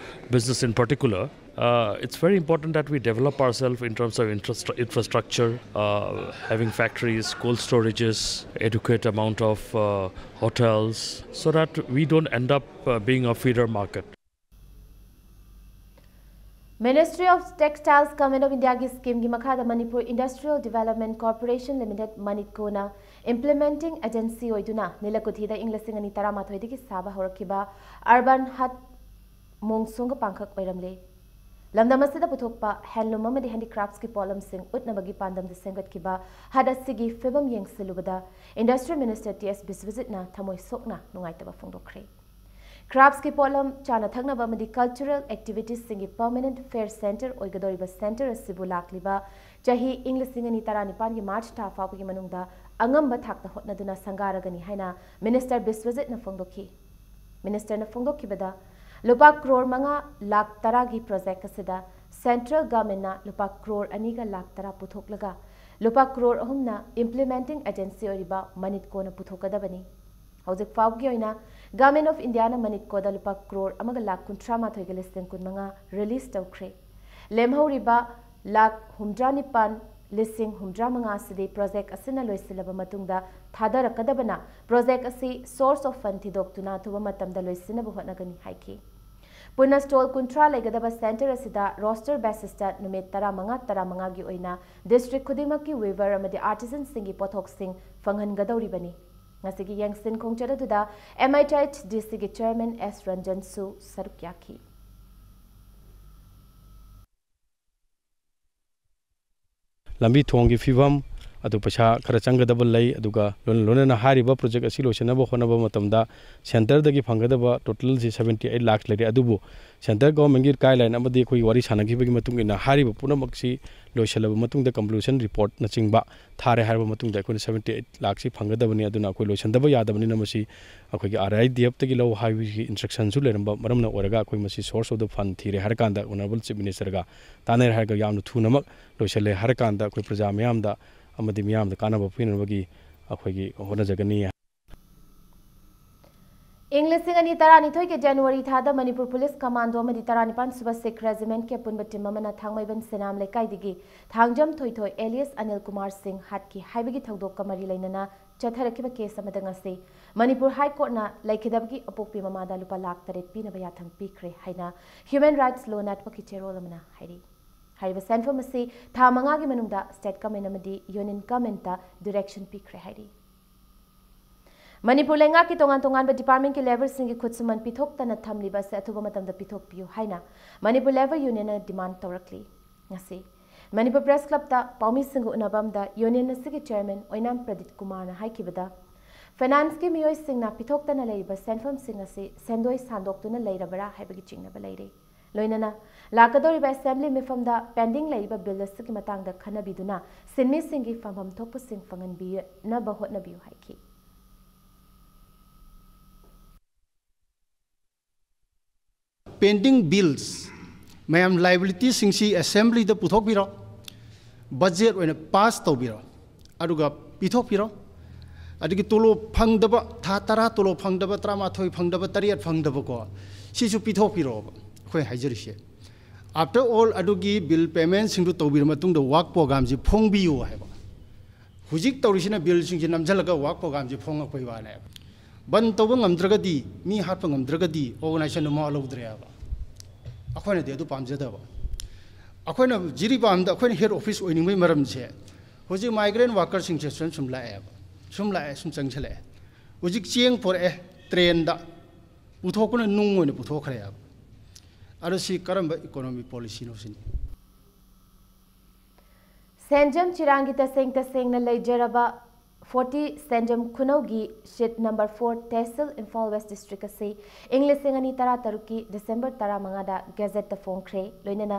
business in particular, Uh, it's very important that we develop ourselves in terms of infrastru- infrastructure, uh, having factories, cold storages, adequate amount of uh, hotels, so that we don't end up uh, being a feeder market. Ministry of Textiles, Government of Indiaꯒꯤ schemeꯒꯤ ꯃꯈꯥꯗ Manipur Industrial Development Corporation Limited, MANEDCOꯅ implementing agency ꯑꯣꯏꯗꯨꯅ ꯅꯤꯂꯀꯨꯊꯤꯗ ꯏꯪ ꯂꯤꯁꯤꯡ ꯑꯅꯤ ꯇꯔꯥꯃꯥꯊꯣꯏꯗꯒꯤ ꯁꯥꯕ ꯍꯧꯔꯛꯈꯤꯕ Urban Hut ꯃꯣꯡꯁꯣꯡꯒ ꯄꯥꯡꯈꯛ ꯑꯣꯏꯔꯝꯂꯦ꯫ ꯂꯝꯗꯝ ꯑꯁꯤꯗ ꯄꯨꯊꯣꯛꯄ handloom ꯑꯃꯗꯤ handicraftsꯀꯤ ꯄꯣꯠꯂꯝꯁꯤꯡ ꯎꯠꯅꯕꯒꯤ ꯄꯥꯟꯗꯝꯗ ꯁꯦꯝꯒꯠꯈꯤꯕ hut ꯑꯁꯤꯒꯤ ꯐꯤꯕꯝ ꯌꯦꯡꯁꯤꯜꯂꯨꯕꯗ Industrial Minister ꯇꯤ ꯑꯦꯁ ꯕꯤꯁ꯭ꯋꯖꯤꯠꯅ ꯊꯃꯣꯏ ꯁꯣꯛꯅ ꯅꯨꯡꯉꯥꯏꯇꯕ ꯐꯣꯡꯗꯣꯛꯈ꯭ꯔꯦ꯫ Craftsꯀꯤ ꯄꯣꯠꯂꯝ, ꯆꯥꯅ ꯊꯛꯅꯕ ꯑꯃꯗꯤ cultural activitiesꯁꯤꯡꯒꯤ permanent fair centre ꯑꯣꯏꯒꯗꯧꯔꯤꯕ centre ꯑꯁꯤꯕꯨ ꯂꯥꯛꯂꯤꯕ ꯆꯍꯤ ꯏꯪ ꯂꯤꯁꯤꯡ ꯑꯅꯤ ꯇꯔꯥꯅꯤꯄꯥꯟꯒꯤ March ꯊꯥ ꯐꯥꯎꯕꯒꯤ ꯃꯅꯨꯡꯗ ꯑꯉꯝꯕ ꯊꯥꯛꯇ ꯍꯣꯠꯅꯗꯨꯅ ꯁꯪꯒꯥꯔꯒꯅꯤ ꯍꯥꯏꯅ Minister ꯕꯤꯁ꯭ꯋꯖꯤꯠꯅ ꯐꯣꯡꯗꯣꯛꯈꯤ꯫ Ministerꯅ ꯐꯣꯡꯗꯣꯛꯈꯤꯕꯗ, ꯂꯨꯄꯥ ꯀ꯭ꯔꯣꯔ ꯃꯉꯥ ꯂꯥꯈ ꯇꯔꯥꯒꯤ project ꯑꯁꯤꯗ central governmentꯅ ꯂꯨꯄꯥ ꯀ꯭ꯔꯣꯔ ꯑꯅꯤꯒ ꯂꯥꯈ ꯇꯔꯥ ꯄꯨꯊꯣꯛꯂꯒ ꯂꯨꯄꯥ ꯀ꯭ꯔꯣꯔ ꯑꯍꯨꯝꯅ implementing agency ꯑꯣꯏꯔꯤꯕ MANEDCOꯅ ꯄꯨꯊꯣꯛꯀꯗꯕꯅꯤ꯫ ꯍꯧꯖꯤꯛ ꯐꯥꯎꯕꯒꯤ ꯑꯣꯏꯅ Government of Indiaꯅ MANEDCOꯗ ꯂꯨꯄꯥ ꯀ꯭ꯔꯣꯔ ꯑꯃꯒ ꯂꯥꯈ ꯀꯨꯟꯊ꯭ꯔꯥ ꯃꯥꯊꯣꯏꯒ ꯂꯤꯁꯤꯡ ꯀꯨꯟꯃꯉꯥ release ꯇꯧꯈ꯭ꯔꯦ꯫ ꯂꯦꯝꯍꯧꯔꯤꯕ ꯂꯥꯈ ꯍꯨꯝꯗ꯭ꯔꯥ ꯅꯤꯄꯥꯟ ꯂꯤꯁꯤꯡ ꯍꯨꯝꯗ꯭ꯔꯥ ꯃꯉꯥ ꯑꯁꯤꯗꯤ project ꯑꯁꯤꯅ ꯂꯣꯏꯁꯤꯜꯂꯕ ꯃꯇꯨꯡꯗ ꯊꯥꯗꯔꯛꯀꯗꯕꯅ project ꯑꯁꯤ source of fund ꯊꯤꯗꯣꯛꯇꯨꯅ ꯑꯊꯨꯕ ꯃꯇꯝꯗ ꯂꯣꯏꯁꯤꯟꯅꯕ ꯍꯣꯠꯅꯒꯅꯤ ꯍꯥꯏꯈꯤ꯫ ꯄꯨꯟꯅ stall ꯀꯨꯟꯊ꯭ꯔꯥ ꯂꯩꯒꯗꯕ centre ꯑꯁꯤꯗ roster basisꯇ ꯅꯨꯃꯤꯠ ꯇꯔꯥꯃꯉꯥ ꯇꯔꯥꯃꯉꯥꯒꯤ ꯑꯣꯏꯅ district ꯈꯨꯗꯤꯡꯃꯛꯀꯤ weaver ꯑꯃꯗꯤ artisanꯁꯤꯡꯒꯤ ꯄꯣꯠꯊꯣꯛꯁꯤꯡ ꯐꯪꯍꯟꯒꯗꯧꯔꯤꯕꯅꯤ꯫ ꯉꯁꯤꯒꯤ ꯌꯦꯡꯁꯤꯟ ꯈꯣꯡꯆꯠ ꯑꯗꯨꯗ M I T H D Cꯒꯤ chairman S ꯔꯟꯖꯟꯁꯨ ꯁꯔꯨꯛ ꯌꯥꯈꯤ꯫ ꯂꯝꯕꯤ ꯊꯣꯡꯒꯤ ꯐꯤꯕꯝ ꯑꯗꯨ ꯄꯩꯁꯥ ꯈꯔ ꯆꯪꯒꯗꯕ ꯂꯩ꯫ ꯑꯗꯨꯒ ꯂꯣꯏꯅ ꯂꯣꯏꯅꯅ ꯍꯥꯏꯔꯤꯕ project ꯑꯁꯤ ꯂꯣꯏꯁꯤꯟꯅꯕ ꯍꯣꯠꯅꯕ ꯃꯇꯝꯗ centreꯗꯒꯤ ꯐꯪꯒꯗꯕ totalꯁꯤ seventy eight ꯂꯥꯈ ꯂꯩꯔꯦ꯫ ꯑꯗꯨꯕꯨ centre governmentꯀꯤ guideline ꯑꯃꯗꯤ ꯑꯩꯈꯣꯏ ꯋꯥꯔꯤ ꯁꯥꯟꯅꯈꯤꯕꯒꯤ ꯃꯇꯨꯡ ꯏꯟꯅ ꯍꯥꯏꯔꯤꯕ ꯄꯨꯝꯅꯃꯛꯁꯤ ꯂꯣꯏꯁꯤꯜꯂꯕ ꯃꯇꯨꯡꯗ completion reportꯅꯆꯤꯡꯕ ꯊꯥꯔꯦ ꯍꯥꯏꯔꯕ ꯃꯇꯨꯡꯗ ꯑꯩꯈꯣꯏꯅ seventy eight ꯂꯥꯈꯁꯤ ꯐꯪꯒꯗꯕꯅꯤ꯫ ꯑꯗꯨꯅ ꯑꯩꯈꯣꯏ ꯂꯣꯏꯁꯤꯟꯗꯕ ꯌꯥꯗꯕꯅꯤꯅ ꯃꯁꯤ ꯑꯩꯈꯣꯏꯒꯤ R I D Fꯇꯒꯤ ꯂꯧ ꯍꯥꯏꯕꯒꯤ instructionꯁꯨ ꯂꯩꯔꯝꯕ ꯃꯔꯝꯅ ꯑꯣꯏꯔꯒ ꯑꯩꯈꯣꯏ ꯃꯁꯤ source of the fund ꯊꯤꯔꯦ ꯍꯥꯏꯔꯀꯥꯟꯗ Honourable Chief Ministerꯒ ꯇꯥꯟꯅꯔꯦ ꯍꯥꯏꯔꯒ ꯌꯥꯝꯅ ꯊꯨꯅꯃꯛ ꯂꯣꯏꯁꯤꯜꯂꯦ ꯍꯥꯏꯔꯀꯥꯟꯗ ꯑꯩꯈꯣꯏ ꯄ꯭ꯔꯖꯥ ꯃꯤꯌꯥꯝꯗ ꯑꯃꯗꯤ ꯃꯤꯌꯥꯝꯗ ꯀꯥꯟꯅꯕ ꯄꯤꯅꯅꯕꯒꯤ ꯑꯩꯈꯣꯏꯒꯤ ꯍꯣꯠꯅꯖꯒꯅꯤ꯫ ꯏꯪ ꯂꯤꯁꯤꯡ ꯑꯅꯤ ꯇꯔꯥꯅꯤꯊꯣꯏꯒꯤ ꯖꯅꯋꯥꯔꯤ ꯊꯥꯗ ꯃꯅꯤꯄꯨꯔ ꯄꯨꯂꯤꯁ ꯀꯃꯥꯟꯗꯣ ꯑꯃꯗꯤ ꯇꯔꯥꯅꯤꯄꯥꯟ ꯁꯨꯕ ꯁꯤꯈ ꯔꯦꯖꯤꯃꯦꯟꯠꯀꯤ ꯑꯄꯨꯟꯕ ꯇꯤꯝ ꯑꯃꯅ ꯊꯥꯡꯃꯩꯕꯟ ꯁꯤꯅꯥꯝ ꯂꯩꯀꯥꯏꯗꯒꯤ ꯊꯥꯡꯖꯝ ꯊꯣꯏꯊꯣꯏ alias ꯑꯅꯤꯜ ꯀꯨꯃꯥꯔ ꯁꯤꯡ ꯍꯥꯠꯈꯤ ꯍꯥꯏꯕꯒꯤ ꯊꯧꯗꯣꯛꯀ ꯃꯔꯤ ꯂꯩꯅꯅ ꯆꯠꯊꯔꯛꯈꯤꯕ ꯀꯦꯁ ꯑꯃꯗ ꯉꯁꯤ ꯃꯅꯤꯄꯨꯔ ꯍꯥꯏ ꯀꯣꯔꯠꯅ ꯂꯩꯈꯤꯗꯕꯒꯤ ꯑꯄꯣꯛꯄꯤ ꯃꯃꯥꯗ ꯂꯨꯄꯥ ꯂꯥꯈ ꯇꯔꯦꯠ ꯄꯤꯅꯕ ꯌꯥꯊꯪ ꯄꯤꯈ꯭ꯔꯦ ꯍꯥꯏꯅ ꯍ꯭ꯌꯨꯃꯦꯟ ꯔꯥꯏꯠꯁ ꯂꯣ ꯅꯦꯠꯋꯥꯔꯛꯀꯤ ꯆꯦꯔꯣꯜ ꯑꯃꯅ ꯍꯥꯏꯔꯤ꯫ ꯍꯥꯏꯔꯤꯕ ꯁꯦꯟꯐꯝ ꯑꯁꯤ ꯊꯥ ꯃꯉꯥꯒꯤ ꯃꯅꯨꯡꯗ ꯁ꯭ꯇꯦꯠ ꯒꯚꯔꯟꯃꯦꯟꯠ ꯑꯃꯗꯤ ꯌꯨꯅꯤꯌꯟ ꯒꯚꯔꯟꯃꯦꯟꯠꯇ ꯗꯤꯔꯦꯛꯁꯟ ꯄꯤꯈ꯭ꯔꯦ ꯍꯥꯏꯔꯤ꯫ ꯃꯅꯤꯄꯨꯔ ꯂꯩꯉꯥꯛꯀꯤ ꯇꯣꯉꯥꯟ ꯇꯣꯉꯥꯟꯕ ꯗꯤꯄꯥꯔꯠꯃꯦꯟꯠꯀꯤ ꯂꯦꯕꯔꯁꯤꯡꯒꯤ ꯈꯨꯠꯁꯨꯃꯟ ꯄꯤꯊꯣꯛꯇꯅ ꯊꯝꯂꯤꯕ ꯑꯁꯤ ꯑꯊꯨꯕ ꯃꯇꯝꯗ ꯄꯤꯊꯣꯛꯄꯤꯌꯨ ꯍꯥꯏꯅ ꯃꯅꯤꯄꯨꯔ ꯂꯦꯕꯔ ꯌꯨꯅꯤꯌꯟꯅ ꯗꯤꯃꯥꯟ ꯇꯧꯔꯛꯂꯤ꯫ ꯉꯁꯤ ꯃꯅꯤꯄꯨꯔ ꯄ꯭ꯔꯦꯁ ꯀ꯭ꯂꯕꯇ ꯄꯥꯎꯃꯤꯁꯤꯡꯒ ꯎꯅꯕ ꯑꯃꯗ ꯌꯨꯅꯤꯌꯟ ꯑꯁꯤꯒꯤ ꯆꯦꯌꯔꯃꯦꯟ ꯑꯣꯏꯅꯥꯝ ꯄ꯭ꯔꯗꯤꯞ ꯀꯨꯃꯥꯔꯅ ꯍꯥꯏꯈꯤꯕꯗ, ꯐꯥꯏꯅꯥꯟꯁꯀꯤ ꯃꯤꯑꯣꯏꯁꯤꯡꯅ ꯄꯤꯊꯣꯛꯇꯅ ꯂꯩꯔꯤꯕ ꯁꯦꯟꯐꯝꯁꯤꯡ ꯑꯁꯤ ꯁꯦꯟꯗꯣꯏ ꯁꯥꯟꯗꯣꯛꯇꯨꯅ ꯂꯩꯔꯕꯔꯥ ꯍꯥꯏꯕꯒꯤ ꯆꯤꯡꯅꯕ ꯂꯩꯔꯤ꯫ ꯂꯣꯏꯅꯅ ꯂꯥꯛꯀꯗꯧꯔꯤꯕ ꯑꯦꯁꯦꯝꯕ꯭ꯂꯤ ꯃꯤꯐꯝꯗ ꯄꯦꯟꯗꯤꯡ ꯂꯩꯔꯤꯕ ꯕꯤꯜ ꯑꯁꯤꯒꯤ ꯃꯇꯥꯡꯗ ꯈꯟꯅꯕꯤꯗꯨꯅ ꯁꯤꯟꯃꯤꯁꯤꯡꯒꯤ ꯐꯪꯐꯝ ꯊꯣꯛꯄꯁꯤꯡ ꯐꯪꯍꯟꯕꯤꯅꯕ ꯍꯣꯠꯅꯕꯤꯌꯨ ꯍꯥꯏꯈꯤ꯫ Pending bills, ꯃꯌꯥꯝ ꯂꯥꯏꯕꯤꯂꯤꯇꯤꯁꯤꯡꯁꯤ ꯑꯦꯁꯦꯝꯕ꯭ꯂꯤꯗ ꯄꯨꯊꯣꯛꯄꯤꯔꯣ, ꯕꯖꯦꯠ ꯑꯣꯏꯅ ꯄꯥꯁ ꯇꯧꯕꯤꯔꯣ, ꯑꯗꯨꯒ ꯄꯤꯊꯣꯛꯄꯤꯔꯣ꯫ ꯑꯗꯒꯤ ꯇꯣꯂꯣꯞ ꯐꯪꯗꯕ, ꯊꯥ ꯇꯔꯥ ꯇꯣꯂꯣꯞ ꯐꯪꯗꯕ, ꯇꯔꯥꯃꯥꯊꯣꯏ ꯐꯪꯗꯕ, ꯇꯔꯦꯠ ꯐꯪꯗꯕꯀꯣ, ꯁꯤꯁꯨ ꯄꯤꯊꯣꯛꯄꯤꯔꯣꯕ꯫ ꯑꯩꯈꯣꯏ ꯍꯥꯏꯖꯔꯤꯁꯦ, after all, ꯑꯗꯨꯒꯤ ꯕꯤꯜ ꯄꯦꯃꯦꯟꯁꯤꯡꯗꯨ ꯇꯧꯕꯤꯔ ꯃꯇꯨꯡꯗ ꯋꯥꯔꯛ ꯄ꯭ꯔꯣꯒ꯭ꯔꯥꯝꯁꯤ ꯐꯣꯡꯕꯤꯌꯨ ꯍꯥꯏꯕ꯫ ꯍꯧꯖꯤꯛ ꯇꯧꯔꯤꯁꯤꯅ ꯕꯤꯜꯁꯤꯡꯁꯤ ꯅꯝꯁꯤꯜꯂꯒ ꯋꯥꯔꯛ ꯄ꯭ꯔꯣꯒ꯭ꯔꯥꯝꯁꯤ ꯐꯣꯡꯉꯛꯄꯒꯤ ꯋꯥꯅꯦꯕ꯫ ꯕꯟ ꯇꯧꯕ ꯉꯝꯗ꯭ꯔꯒꯗꯤ, ꯃꯤ ꯍꯥꯠꯄ ꯉꯝꯗ꯭ꯔꯒꯗꯤ ꯑꯣꯔꯒꯅꯥꯏꯖꯦꯁꯟꯗꯨ ꯃꯋꯥ ꯂꯧꯗ꯭ꯔꯦꯕ꯫ ꯑꯩꯈꯣꯏꯅꯗꯤ ꯑꯗꯨ ꯄꯥꯝꯖꯗꯕ꯫ ꯑꯩꯈꯣꯏꯅ ꯖꯤꯔꯤꯕꯥꯝꯗ ꯑꯩꯈꯣꯏꯅ ꯍꯦꯗ ꯑꯣꯐꯤꯁ ꯑꯣꯏꯅꯤꯡꯕꯒꯤ ꯃꯔꯝꯁꯦ, ꯍꯧꯖꯤꯛ ꯃꯥꯏꯒ꯭ꯔꯦꯟ ꯋꯥꯔꯀꯔꯁꯤꯡꯁꯦ ꯁꯨꯝ ꯁꯨꯝ ꯂꯥꯛꯑꯦꯕ, ꯁꯨꯝ ꯂꯥꯛꯑꯦ, ꯁꯨꯝ ꯆꯪꯁꯤꯜꯂꯛꯑꯦ꯫ ꯍꯧꯖꯤꯛ ꯆꯦꯡ ꯄꯨꯔꯛꯑꯦ, ꯇ꯭ꯔꯦꯟꯗ ꯄꯨꯊꯣꯛꯄꯅ ꯅꯨꯡ ꯑꯣꯏꯅ ꯄꯨꯊꯣꯛꯈ꯭ꯔꯦꯕ꯫ ꯑꯗꯣ ꯁꯤ ꯀꯔꯝꯕ ꯏꯀꯣꯅꯣꯃꯤ ꯄꯣꯂꯤꯁꯤꯅꯣ ꯁꯤꯅꯤ꯫ ꯁꯦꯟꯖꯝ ꯆꯤꯔꯥꯡꯒꯤ ꯇꯁꯦꯡ ꯇꯁꯦꯡꯅ ꯂꯩꯖꯔꯕ ꯐꯣꯔꯇꯤ ꯁꯦꯟꯖꯝ ꯈꯨꯅꯧꯒꯤ seat number for tehsil Imphal west district ꯑꯁꯤ ꯏꯪ ꯂꯤꯁꯤꯡ ꯑꯅꯤ ꯇꯔꯥ ꯇꯔꯨꯛꯀꯤ ꯗꯤꯁꯦꯝꯕꯔ ꯇꯔꯥꯃꯉꯥꯗ ꯒꯦꯖꯦꯠꯇ ꯐꯣꯡꯈ꯭ꯔꯦ꯫ ꯂꯣꯏꯅꯅ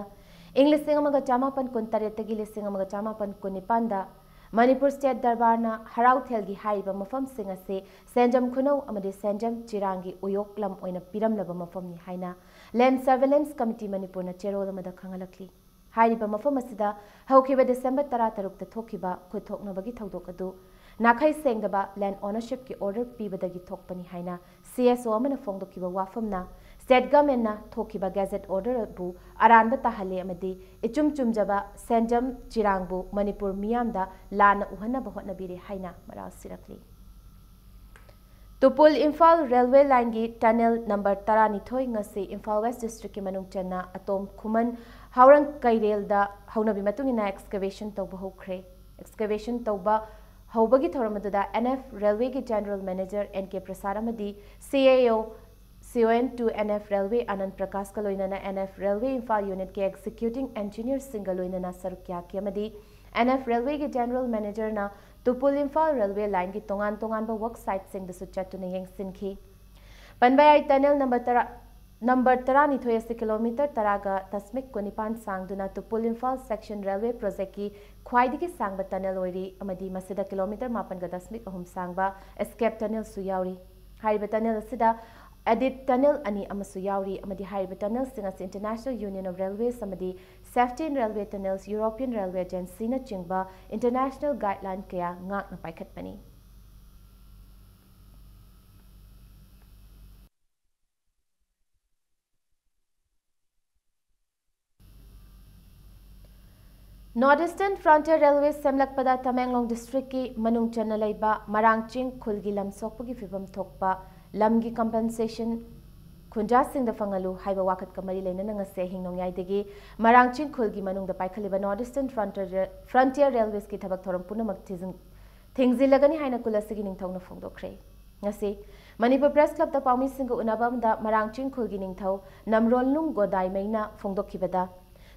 ꯏꯪ ꯂꯤꯁꯤꯡ ꯑꯃꯒ ꯆꯃꯥꯄꯟ ꯀꯨꯟꯇꯔꯦꯠꯇꯒꯤ ꯂꯤꯁꯤꯡ ꯑꯃꯒ ꯆꯃꯥꯄꯟ ꯀꯨꯟꯅꯤꯄꯥꯟꯗ ꯃꯅꯤꯄꯨꯔ ꯁ꯭ꯇꯦꯠ ꯗꯔꯕꯥꯔꯅ ꯍꯔꯥꯎꯊꯦꯜꯒꯤ ꯍꯥꯏꯔꯤꯕ ꯃꯐꯝꯁꯤꯡ ꯑꯁꯤ ꯁꯦꯟꯖꯝ ꯈꯨꯅꯧ ꯑꯃꯗꯤ ꯁꯦꯟꯖꯝ ꯆꯤꯔꯥꯡꯒꯤ ꯎꯌꯣꯛ ꯂꯝ ꯑꯣꯏꯅ ꯄꯤꯔꯝꯂꯕ ꯃꯐꯝꯅꯤ ꯍꯥꯏꯅ ꯂꯦꯟꯗ ꯁꯔꯚꯦꯂꯦꯟꯁ ꯀꯃꯤꯇꯤ ꯃꯅꯤꯄꯨꯔꯅ ꯆꯦꯔꯣꯜ ꯑꯃꯗ ꯈꯪꯍꯜꯂꯛꯂꯤ꯫ ꯍꯥꯏꯔꯤꯕ ꯃꯐꯝ ꯑꯁꯤꯗ ꯍꯧꯈꯤꯕ ꯗꯤꯁꯦꯝꯕꯔ ꯇꯔꯥꯇꯔꯨꯛꯇ ꯊꯣꯛꯈꯤꯕ ꯈꯨꯠ ꯊꯣꯛꯅꯕꯒꯤ ꯊꯧꯗꯣꯛ ꯑꯗꯨ ꯅꯥꯈꯩ ꯁꯦꯡꯗꯕ land ownershipꯀꯤ order ꯄꯤꯕꯗꯒꯤ ꯊꯣꯛꯄꯅꯤ ꯍꯥꯏꯅ C S O ꯑꯃꯅ ꯐꯣꯡꯗꯣꯛꯈꯤꯕ ꯋꯥꯐꯝꯅ state governmentꯅ ꯊꯣꯛꯈꯤꯕ gazette orderꯕꯨ ꯑꯔꯥꯟꯕ ꯇꯥꯍꯜꯂꯦ ꯑꯃꯗꯤ ꯏꯆꯨꯝ ꯆꯨꯝꯖꯕ ꯁꯦꯟꯖꯝ ꯆꯤꯔꯥꯡꯕꯨ ꯃꯅꯤꯄꯨꯔ ꯃꯤꯌꯥꯝꯗ ꯂꯥꯟꯅ ꯎꯍꯟꯅꯕ ꯍꯣꯠꯅꯕꯤꯔꯦ ꯍꯥꯏꯅ ꯃꯔꯥꯜ ꯁꯤꯔꯛꯂꯤ꯫ ꯇꯨꯄꯨꯜ ꯏꯝꯐꯥꯜ railway lineꯒꯤ tunnel number ꯇꯔꯥꯅꯤꯊꯣꯏ ꯉꯁꯤ ꯏꯝꯐꯥꯜ West districtꯀꯤ ꯃꯅꯨꯡ ꯆꯟꯅ ꯑꯇꯣꯝ ꯈꯨꯃꯟ ꯍꯥꯎꯔꯪ ꯀꯩꯔꯦꯜꯗ ꯍꯧꯅꯕꯤ ꯃꯇꯨꯡ ꯏꯟꯅ excavation ꯇꯧꯕ ꯍꯧꯈ꯭ꯔꯦ꯫ Excavation ꯇꯧꯕ ꯍꯧꯕꯒꯤ ꯊꯧꯔꯝ ꯑꯗꯨꯗ N F railwayꯒꯤ general manager N K ꯄ꯭ꯔꯁꯥꯗ ꯑꯃꯗꯤ C A O C O N to N F railway ꯑꯅꯟ ꯄ꯭ꯔꯀꯥꯁꯀ ꯂꯣꯏꯅꯅ N F railway Imphal unitꯀꯤ executing engineerꯁꯤꯡꯒ ꯂꯣꯏꯅꯅ ꯁꯔꯨꯛ ꯌꯥꯈꯤ ꯑꯃꯗꯤ N F railwayꯒꯤ general managerꯅ ꯇꯨꯄꯨꯜ Imphal railway lineꯒꯤ ꯇꯣꯉꯥꯟ ꯇꯣꯉꯥꯟꯕ work siteꯁꯤꯡꯗꯁꯨ ꯆꯠꯇꯨꯅ ꯌꯦꯡꯁꯤꯟꯈꯤ꯫ ꯄꯟꯕꯌꯥꯏ tunnel number ꯇꯔꯥ number ꯇꯔꯥꯅꯤꯊꯣꯏ ꯑꯁꯤ kilometre ꯇꯔꯥꯒ ꯗꯁꯃꯤꯛ ꯀꯨꯟꯅꯤꯄꯥꯟ ꯁꯥꯡꯗꯨꯅ ꯇꯨꯄꯨꯜ ꯏꯝꯐꯥꯜ section railway projectꯀꯤ ꯈ꯭ꯋꯥꯏꯗꯒꯤ ꯁꯥꯡꯕ tunnel ꯑꯣꯏꯔꯤ ꯑꯃꯗꯤ ꯃꯁꯤꯗ kilometre ꯃꯥꯄꯟꯒ ꯗꯁꯃꯤꯛ ꯑꯍꯨꯝ ꯁꯥꯡꯕ escape tunnelꯁꯨ ꯌꯥꯎꯔꯤ꯫ ꯍꯥꯏꯔꯤꯕ tunnel ꯑꯁꯤꯗ adit tunnel ꯑꯅꯤ ꯑꯃꯁꯨ ꯌꯥꯎꯔꯤ ꯑꯃꯗꯤ ꯍꯥꯏꯔꯤꯕ tunnelꯁꯤꯡ ꯑꯁꯤ International Union of Railways ꯑꯃꯗꯤ Safety in Railway Tunnels, European Railway Agencyꯅꯆꯤꯡꯕ international guideline ꯀꯌꯥ ꯉꯥꯛꯅ ꯄꯥꯏꯈꯠꯄꯅꯤ꯫ North Eastern Frontier Railway ꯁꯦꯝꯂꯛꯄꯗ Tamenglong districtꯀꯤ ꯃꯅꯨꯡ ꯆꯟꯅ ꯂꯩꯕ ꯃꯔꯥꯡ ꯆꯤꯡ ꯈꯨꯜꯒꯤ ꯂꯝ ꯁꯣꯛꯄꯒꯤ ꯐꯤꯕꯝ ꯊꯣꯛꯄ ꯂꯝꯒꯤ compensation ꯈꯨꯟꯖꯥꯁꯤꯡꯗ ꯐꯪꯍꯜꯂꯨ ꯍꯥꯏꯕ ꯋꯥꯀꯠꯀ ꯃꯔꯤ ꯂꯩꯅꯅ ꯉꯁꯤ ꯑꯍꯤꯡ ꯅꯣꯡꯌꯥꯏꯗꯒꯤ ꯃꯔꯥꯡ ꯆꯤꯡ ꯈꯨꯜꯒꯤ ꯃꯅꯨꯡꯗ ꯄꯥꯏꯈꯠꯂꯤꯕ North Eastern Frontier, Frontier Railwaysꯀꯤ ꯊꯕꯛ ꯊꯧꯔꯝ ꯄꯨꯝꯅꯃꯛ ꯊꯤꯡꯖꯤꯟ-, ꯊꯤꯡꯖꯤꯜꯂꯒꯅꯤ ꯍꯥꯏꯅ ꯈꯨꯜ ꯑꯁꯤꯒꯤ ꯅꯤꯡꯊꯧꯅ ꯐꯣꯡꯗꯣꯛꯈ꯭ꯔꯦ꯫ ꯉꯁꯤ ꯃꯅꯤꯄꯨꯔ Press Clubꯇ ꯄꯥꯎꯃꯤꯁꯤꯡꯒ ꯎꯅꯕ ꯑꯃꯗ ꯃꯔꯥꯡ ꯆꯤꯡ ꯈꯨꯜꯒꯤ ꯅꯤꯡꯊꯧ ꯅꯝꯔꯣꯜꯅꯨꯡ ꯒꯣꯗꯥꯏꯃꯩꯅ ꯐꯣꯡꯗꯣꯛꯈꯤꯕꯗ,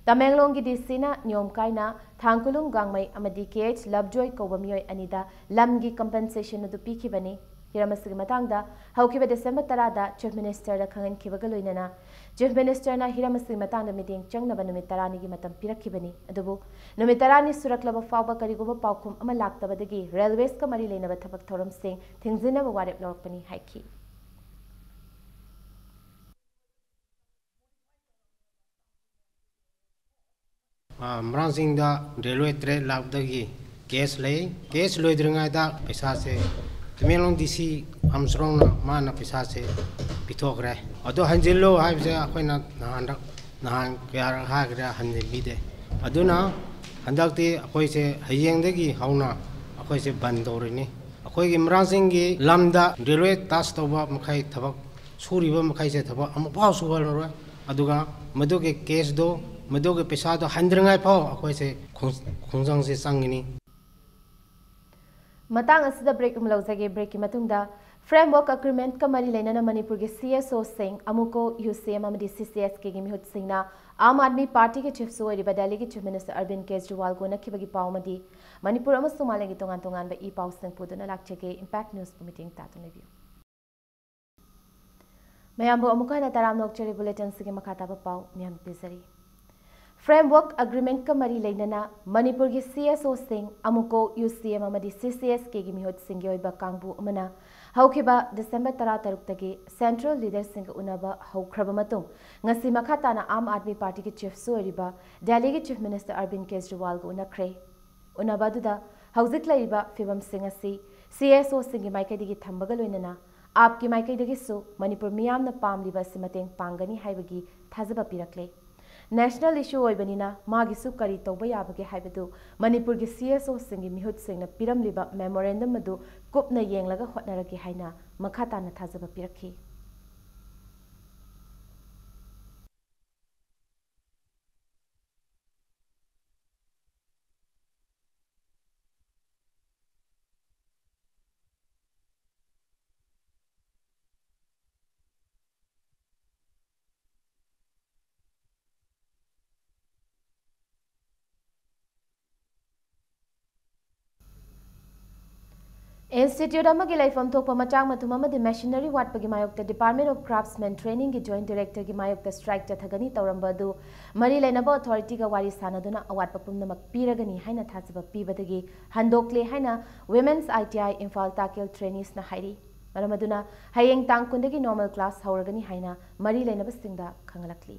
ꯇꯃꯦꯡꯂꯣꯡꯒꯤ D Cꯅ ꯅꯤꯌꯣꯝ ꯀꯥꯏꯅ ꯊꯥꯡꯀꯨꯂꯨꯡ ꯒꯥꯡꯃꯩ ꯑꯃꯗꯤ K H ꯂꯕꯖꯣꯏ ꯀꯧꯕ ꯃꯤꯑꯣꯏ ꯑꯅꯤꯗ ꯂꯝꯒꯤ compensation ꯑꯗꯨ ꯄꯤꯈꯤꯕꯅꯤ꯫ ꯍꯤꯔꯝ ꯑꯁꯤꯒꯤ ꯃꯇꯥꯡꯗ ꯍꯧꯈꯤꯕ December ꯇꯔꯥꯗ Chief Ministerꯗ ꯈꯪꯍꯟꯈꯤꯕꯒ ꯂꯣꯏꯅꯅ Chief Ministerꯅ ꯍꯤꯔꯝ ꯑꯁꯤꯒꯤ ꯃꯇꯥꯡꯗ ꯃꯤꯠꯌꯦꯡ ꯆꯪꯅꯕ ꯅꯨꯃꯤꯠ ꯇꯔꯥꯅꯤꯒꯤ ꯃꯇꯝ ꯄꯤꯔꯛꯈꯤꯕꯅꯤ꯫ ꯑꯗꯨꯕꯨ ꯅꯨꯃꯤꯠ ꯇꯔꯥꯅꯤ ꯁꯨꯔꯛꯂꯕ ꯐꯥꯎꯕ ꯀꯔꯤꯒꯨꯝꯕ ꯄꯥꯎꯈꯨꯝ ꯑꯃ ꯂꯥꯛꯇꯕꯗꯒꯤ Railwaysꯀ ꯃꯔꯤ ꯂꯩꯅꯕ ꯊꯕꯛ ꯊꯧꯔꯝꯁꯤꯡ ꯊꯤꯡꯖꯤꯟꯅꯕ ꯋꯥꯔꯦꯞ ꯂꯧꯔꯛꯄꯅꯤ ꯍꯥꯏꯈꯤ꯫ ꯑ, ꯃꯔꯥꯡ ꯆꯤꯡꯗ railway track ꯂꯥꯛꯄꯗꯒꯤ ꯀꯦꯁ ꯂꯩ꯫ ꯀꯦꯁ ꯂꯣꯏꯗ꯭ꯔꯤꯉꯩꯗ ꯄꯩꯁꯥꯁꯦ ꯇꯃꯦꯡꯂꯣꯡ ꯗꯤ ꯁꯤ ꯑꯥꯝꯁ꯭ꯔꯣꯡꯅ ꯃꯥꯅ ꯄꯩꯁꯥꯁꯦ ꯄꯤꯊꯣꯛꯈ꯭ꯔꯦ꯫ ꯑꯗꯣ ꯍꯟꯖꯤꯜꯂꯨ ꯍꯥꯏꯕꯁꯦ ꯑꯩꯈꯣꯏꯅ ꯅꯍꯥꯟꯗ, ꯅꯍꯥꯟ ꯀꯌꯥꯔꯛ ꯍꯥꯏꯈ꯭ꯔꯦ, ꯍꯟꯖꯤꯟꯕꯤꯗꯦ꯫ ꯑꯗꯨꯅ ꯍꯟꯗꯛꯇꯤ ꯑꯩꯈꯣꯏꯁꯦ ꯍꯌꯦꯡꯗꯒꯤ ꯍꯧꯅ ꯑꯩꯈꯣꯏꯁꯦ ꯕꯟ ꯇꯧꯔꯅꯤ꯫ ꯑꯩꯈꯣꯏꯒꯤ ꯃꯔꯥꯡꯁꯤꯡꯒꯤ ꯂꯝꯗ ꯔꯦꯜꯋꯦ ꯇꯆ ꯇꯧꯕ ꯃꯈꯩ, ꯊꯕꯛ ꯁꯨꯔꯤꯕ ꯃꯈꯩꯁꯦ ꯊꯕꯛ ꯑꯃꯐꯥꯎ ꯁꯨꯍꯜꯂꯔꯣꯏ꯫ ꯑꯗꯨꯒ ꯃꯗꯨꯒꯤ ꯀꯦꯁꯇꯣ, ꯃꯗꯨꯒꯤ ꯄꯩꯁꯥꯗꯣ ꯍꯟꯗ꯭ꯔꯤꯉꯥꯏ ꯐꯥꯎ ꯑꯩꯈꯣꯏꯁꯦ ꯈꯣꯡ-, ꯈꯣꯡꯖꯪꯁꯦ ꯆꯪꯒꯅꯤ꯫ ꯃꯇꯥꯡ ꯑꯁꯤꯗ ꯕ꯭ꯔꯦꯛ ꯑꯃ ꯂꯧꯖꯒꯦ꯫ ꯕ꯭ꯔꯦꯛꯀꯤ ꯃꯇꯨꯡꯗ ꯐ꯭ꯔꯦꯝꯋꯔꯛ ꯑꯦꯒ꯭ꯔꯤꯃꯦꯟꯠꯀ ꯃꯔꯤ ꯂꯩꯅꯅ ꯃꯅꯤꯄꯨꯔꯒꯤ ꯁꯤ ꯑꯦꯁ ꯑꯣꯁꯤꯡ, ꯑꯃꯨꯀꯣ, ꯌꯨ ꯁꯤ ꯑꯦꯝ ꯑꯃꯗꯤ ꯁꯤ ꯁꯤ ꯑꯦꯁ ꯀꯦꯒꯤ ꯃꯤꯍꯨꯠꯁꯤꯡꯅ ꯑꯥꯝ ꯑꯥꯗꯃꯤ ꯄꯥꯔꯇꯤꯒꯤ ꯆꯤꯐꯁꯨ ꯑꯣꯏꯔꯤꯕ ꯗꯦꯜꯂꯤꯒꯤ ꯆꯤꯐ ꯃꯤꯅꯤꯁꯇꯔ ꯑꯔꯕꯤꯟ ꯀꯦꯖꯔꯤꯋꯥꯜꯒ ꯎꯅꯈꯤꯕꯒꯤ ꯄꯥꯎ ꯑꯃꯗꯤ ꯃꯅꯤꯄꯨꯔ ꯑꯃꯁꯨꯡ ꯃꯥꯂꯦꯝꯒꯤ ꯇꯣꯉꯥꯟ ꯇꯣꯉꯥꯟꯕ ꯏ ꯄꯥꯎꯁꯤꯡ ꯄꯨꯗꯨꯅ ꯂꯥꯛꯆꯒꯦ꯫ ꯏꯝꯄꯦꯛ ꯅ꯭ꯌꯨꯁꯄꯨ ꯃꯤꯠꯌꯦꯡ ꯇꯥꯗꯨꯅ ꯂꯩꯕꯤꯌꯨ꯫ ꯃꯌꯥꯝꯕꯨ ꯑꯃꯨꯛ ꯍꯟꯅ ꯇꯔꯥꯝꯅ ꯑꯣꯛꯆꯔꯤ꯫ ꯕꯨꯂꯦꯇꯤꯟꯁꯤꯒꯤ ꯃꯈꯥ ꯇꯥꯕ ꯄꯥꯎ ꯃꯌꯥꯝ ꯄꯤꯖꯔꯤ꯫ ꯐ꯭ꯔꯦꯝꯋꯔꯛ ꯑꯦꯒ꯭ꯔꯤꯃꯦꯟꯠꯀ ꯃꯔꯤ ꯂꯩꯅꯅ ꯃꯅꯤꯄꯨꯔꯒꯤ ꯁꯤ ꯑꯦꯁ ꯑꯣꯁꯤꯡ, ꯑꯃꯨꯀꯣ, ꯌꯨ ꯁꯤ ꯑꯦꯝ ꯑꯃꯗꯤ ꯁꯤ ꯁꯤ ꯑꯦꯁ ꯀꯦꯒꯤ ꯃꯤꯍꯨꯠꯁꯤꯡꯒꯤ ꯑꯣꯏꯕ ꯀꯥꯡꯕꯨ ꯑꯃꯅ ꯍꯧꯈꯤꯕ ꯗꯤꯁꯦꯝꯕꯔ ꯇꯔꯥꯇꯔꯨꯛꯇꯒꯤ ꯁꯦꯟꯇ꯭ꯔꯦꯜ ꯂꯤꯗꯔꯁꯤꯡꯒ ꯎꯅꯕ ꯍꯧꯈ꯭ꯔꯕ ꯃꯇꯨꯡ, ꯉꯁꯤ ꯃꯈꯥ ꯇꯥꯅ ꯑꯥꯝ ꯑꯥꯗꯃꯤ ꯄꯥꯔꯇꯤꯒꯤ ꯆꯤꯐꯁꯨ ꯑꯣꯏꯔꯤꯕ ꯗꯦꯜꯂꯤꯒꯤ ꯆꯤꯐ ꯃꯤꯅꯤꯁꯇꯔ ꯑꯔꯕꯤꯟ ꯀꯦꯖꯔꯤꯋꯥꯜꯒ ꯎꯅꯈ꯭ꯔꯦ꯫ ꯎꯅꯕ ꯑꯗꯨꯗ ꯍꯧꯖꯤꯛ ꯂꯩꯔꯤꯕ ꯐꯤꯕꯝꯁꯤꯡ ꯑꯁꯤ ꯁꯤ ꯑꯦꯁ ꯑꯣꯁꯤꯡꯒꯤ ꯃꯥꯏꯀꯩꯗꯒꯤ ꯊꯝꯕꯒ ꯂꯣꯏꯅꯅ ꯑꯥꯞꯀꯤ ꯃꯥꯏꯀꯩꯗꯒꯤꯁꯨ ꯃꯅꯤꯄꯨꯔ ꯃꯤꯌꯥꯝꯅ ꯄꯥꯝꯂꯤꯕ ꯑꯁꯤ ꯃꯇꯦꯡ ꯄꯥꯡꯒꯅꯤ ꯍꯥꯏꯕꯒꯤ ꯊꯥꯖꯕ ꯄꯤꯔꯛꯂꯦ꯫ ꯅꯦꯁꯅꯦꯜ ꯏꯁꯨ ꯑꯣꯏꯕꯅꯤꯅ ꯃꯥꯒꯤꯁꯨ ꯀꯔꯤ ꯇꯧꯕ ꯌꯥꯕꯒꯦ ꯍꯥꯏꯕꯗꯨ ꯃꯅꯤꯄꯨꯔꯒꯤ ꯁꯤ ꯑꯦꯁ ꯑꯣꯁꯤꯡꯒꯤ ꯃꯤꯍꯨꯠꯁꯤꯡꯅ ꯄꯤꯔꯝꯂꯤꯕ ꯃꯦꯃꯣꯔꯦꯟꯗꯝ ꯑꯗꯨ ꯀꯨꯞꯅ ꯌꯦꯡꯂꯒ ꯍꯣꯠꯅꯔꯒꯦ ꯍꯥꯏꯅ ꯃꯈꯥ ꯇꯥꯅ ꯊꯥꯖꯕ ꯄꯤꯔꯛꯈꯤ꯫ ꯏꯟꯁꯇꯤꯇ꯭ꯌꯨꯠ ꯑꯃꯒꯤ ꯂꯩꯐꯝ ꯊꯣꯛꯄ ꯃꯆꯥꯛ ꯃꯊꯨꯝ ꯑꯃꯗꯤ ꯃꯦꯁꯤꯅꯔꯤ ꯋꯥꯠꯄꯒꯤ ꯃꯥꯌꯣꯛꯇ Department of Craftsman Trainingꯒꯤ ꯖꯣꯏꯟꯠ ꯗꯥꯏꯔꯦꯛꯇꯔꯒꯤ ꯃꯥꯌꯣꯛꯇ ꯁ꯭ꯇ꯭ꯔꯥꯏꯛ ꯆꯠꯊꯒꯅꯤ ꯇꯧꯔꯝꯕ ꯑꯗꯨ ꯃꯔꯤ ꯂꯩꯅꯕ ꯑꯣꯊꯣꯔꯤꯇꯤꯒ ꯋꯥꯔꯤ ꯁꯥꯟꯅꯗꯨꯅ ꯑꯋꯥꯠꯄ ꯄꯨꯝꯅꯃꯛ ꯄꯤꯔꯒꯅꯤ ꯍꯥꯏꯅ ꯊꯥꯖꯕ ꯄꯤꯕꯗꯒꯤ ꯍꯟꯗꯣꯛꯂꯦ ꯍꯥꯏꯅ Women's I T I Imphal ꯇꯥꯀꯦꯜ ꯇ꯭ꯔꯦꯅꯤꯁꯅ ꯍꯥꯏꯔꯤ꯫ ꯃꯔꯝ ꯑꯗꯨꯅ ꯍꯌꯦꯡ ꯇꯥꯡ ꯀꯨꯟꯗꯒꯤ ꯅꯣꯔꯃꯦꯜ ꯀ꯭ꯂꯥꯁ ꯍꯧꯔꯒꯅꯤ ꯍꯥꯏꯅ ꯃꯔꯤ ꯂꯩꯅꯕꯁꯤꯡꯗ ꯈꯪꯍꯜꯂꯛꯂꯤ꯫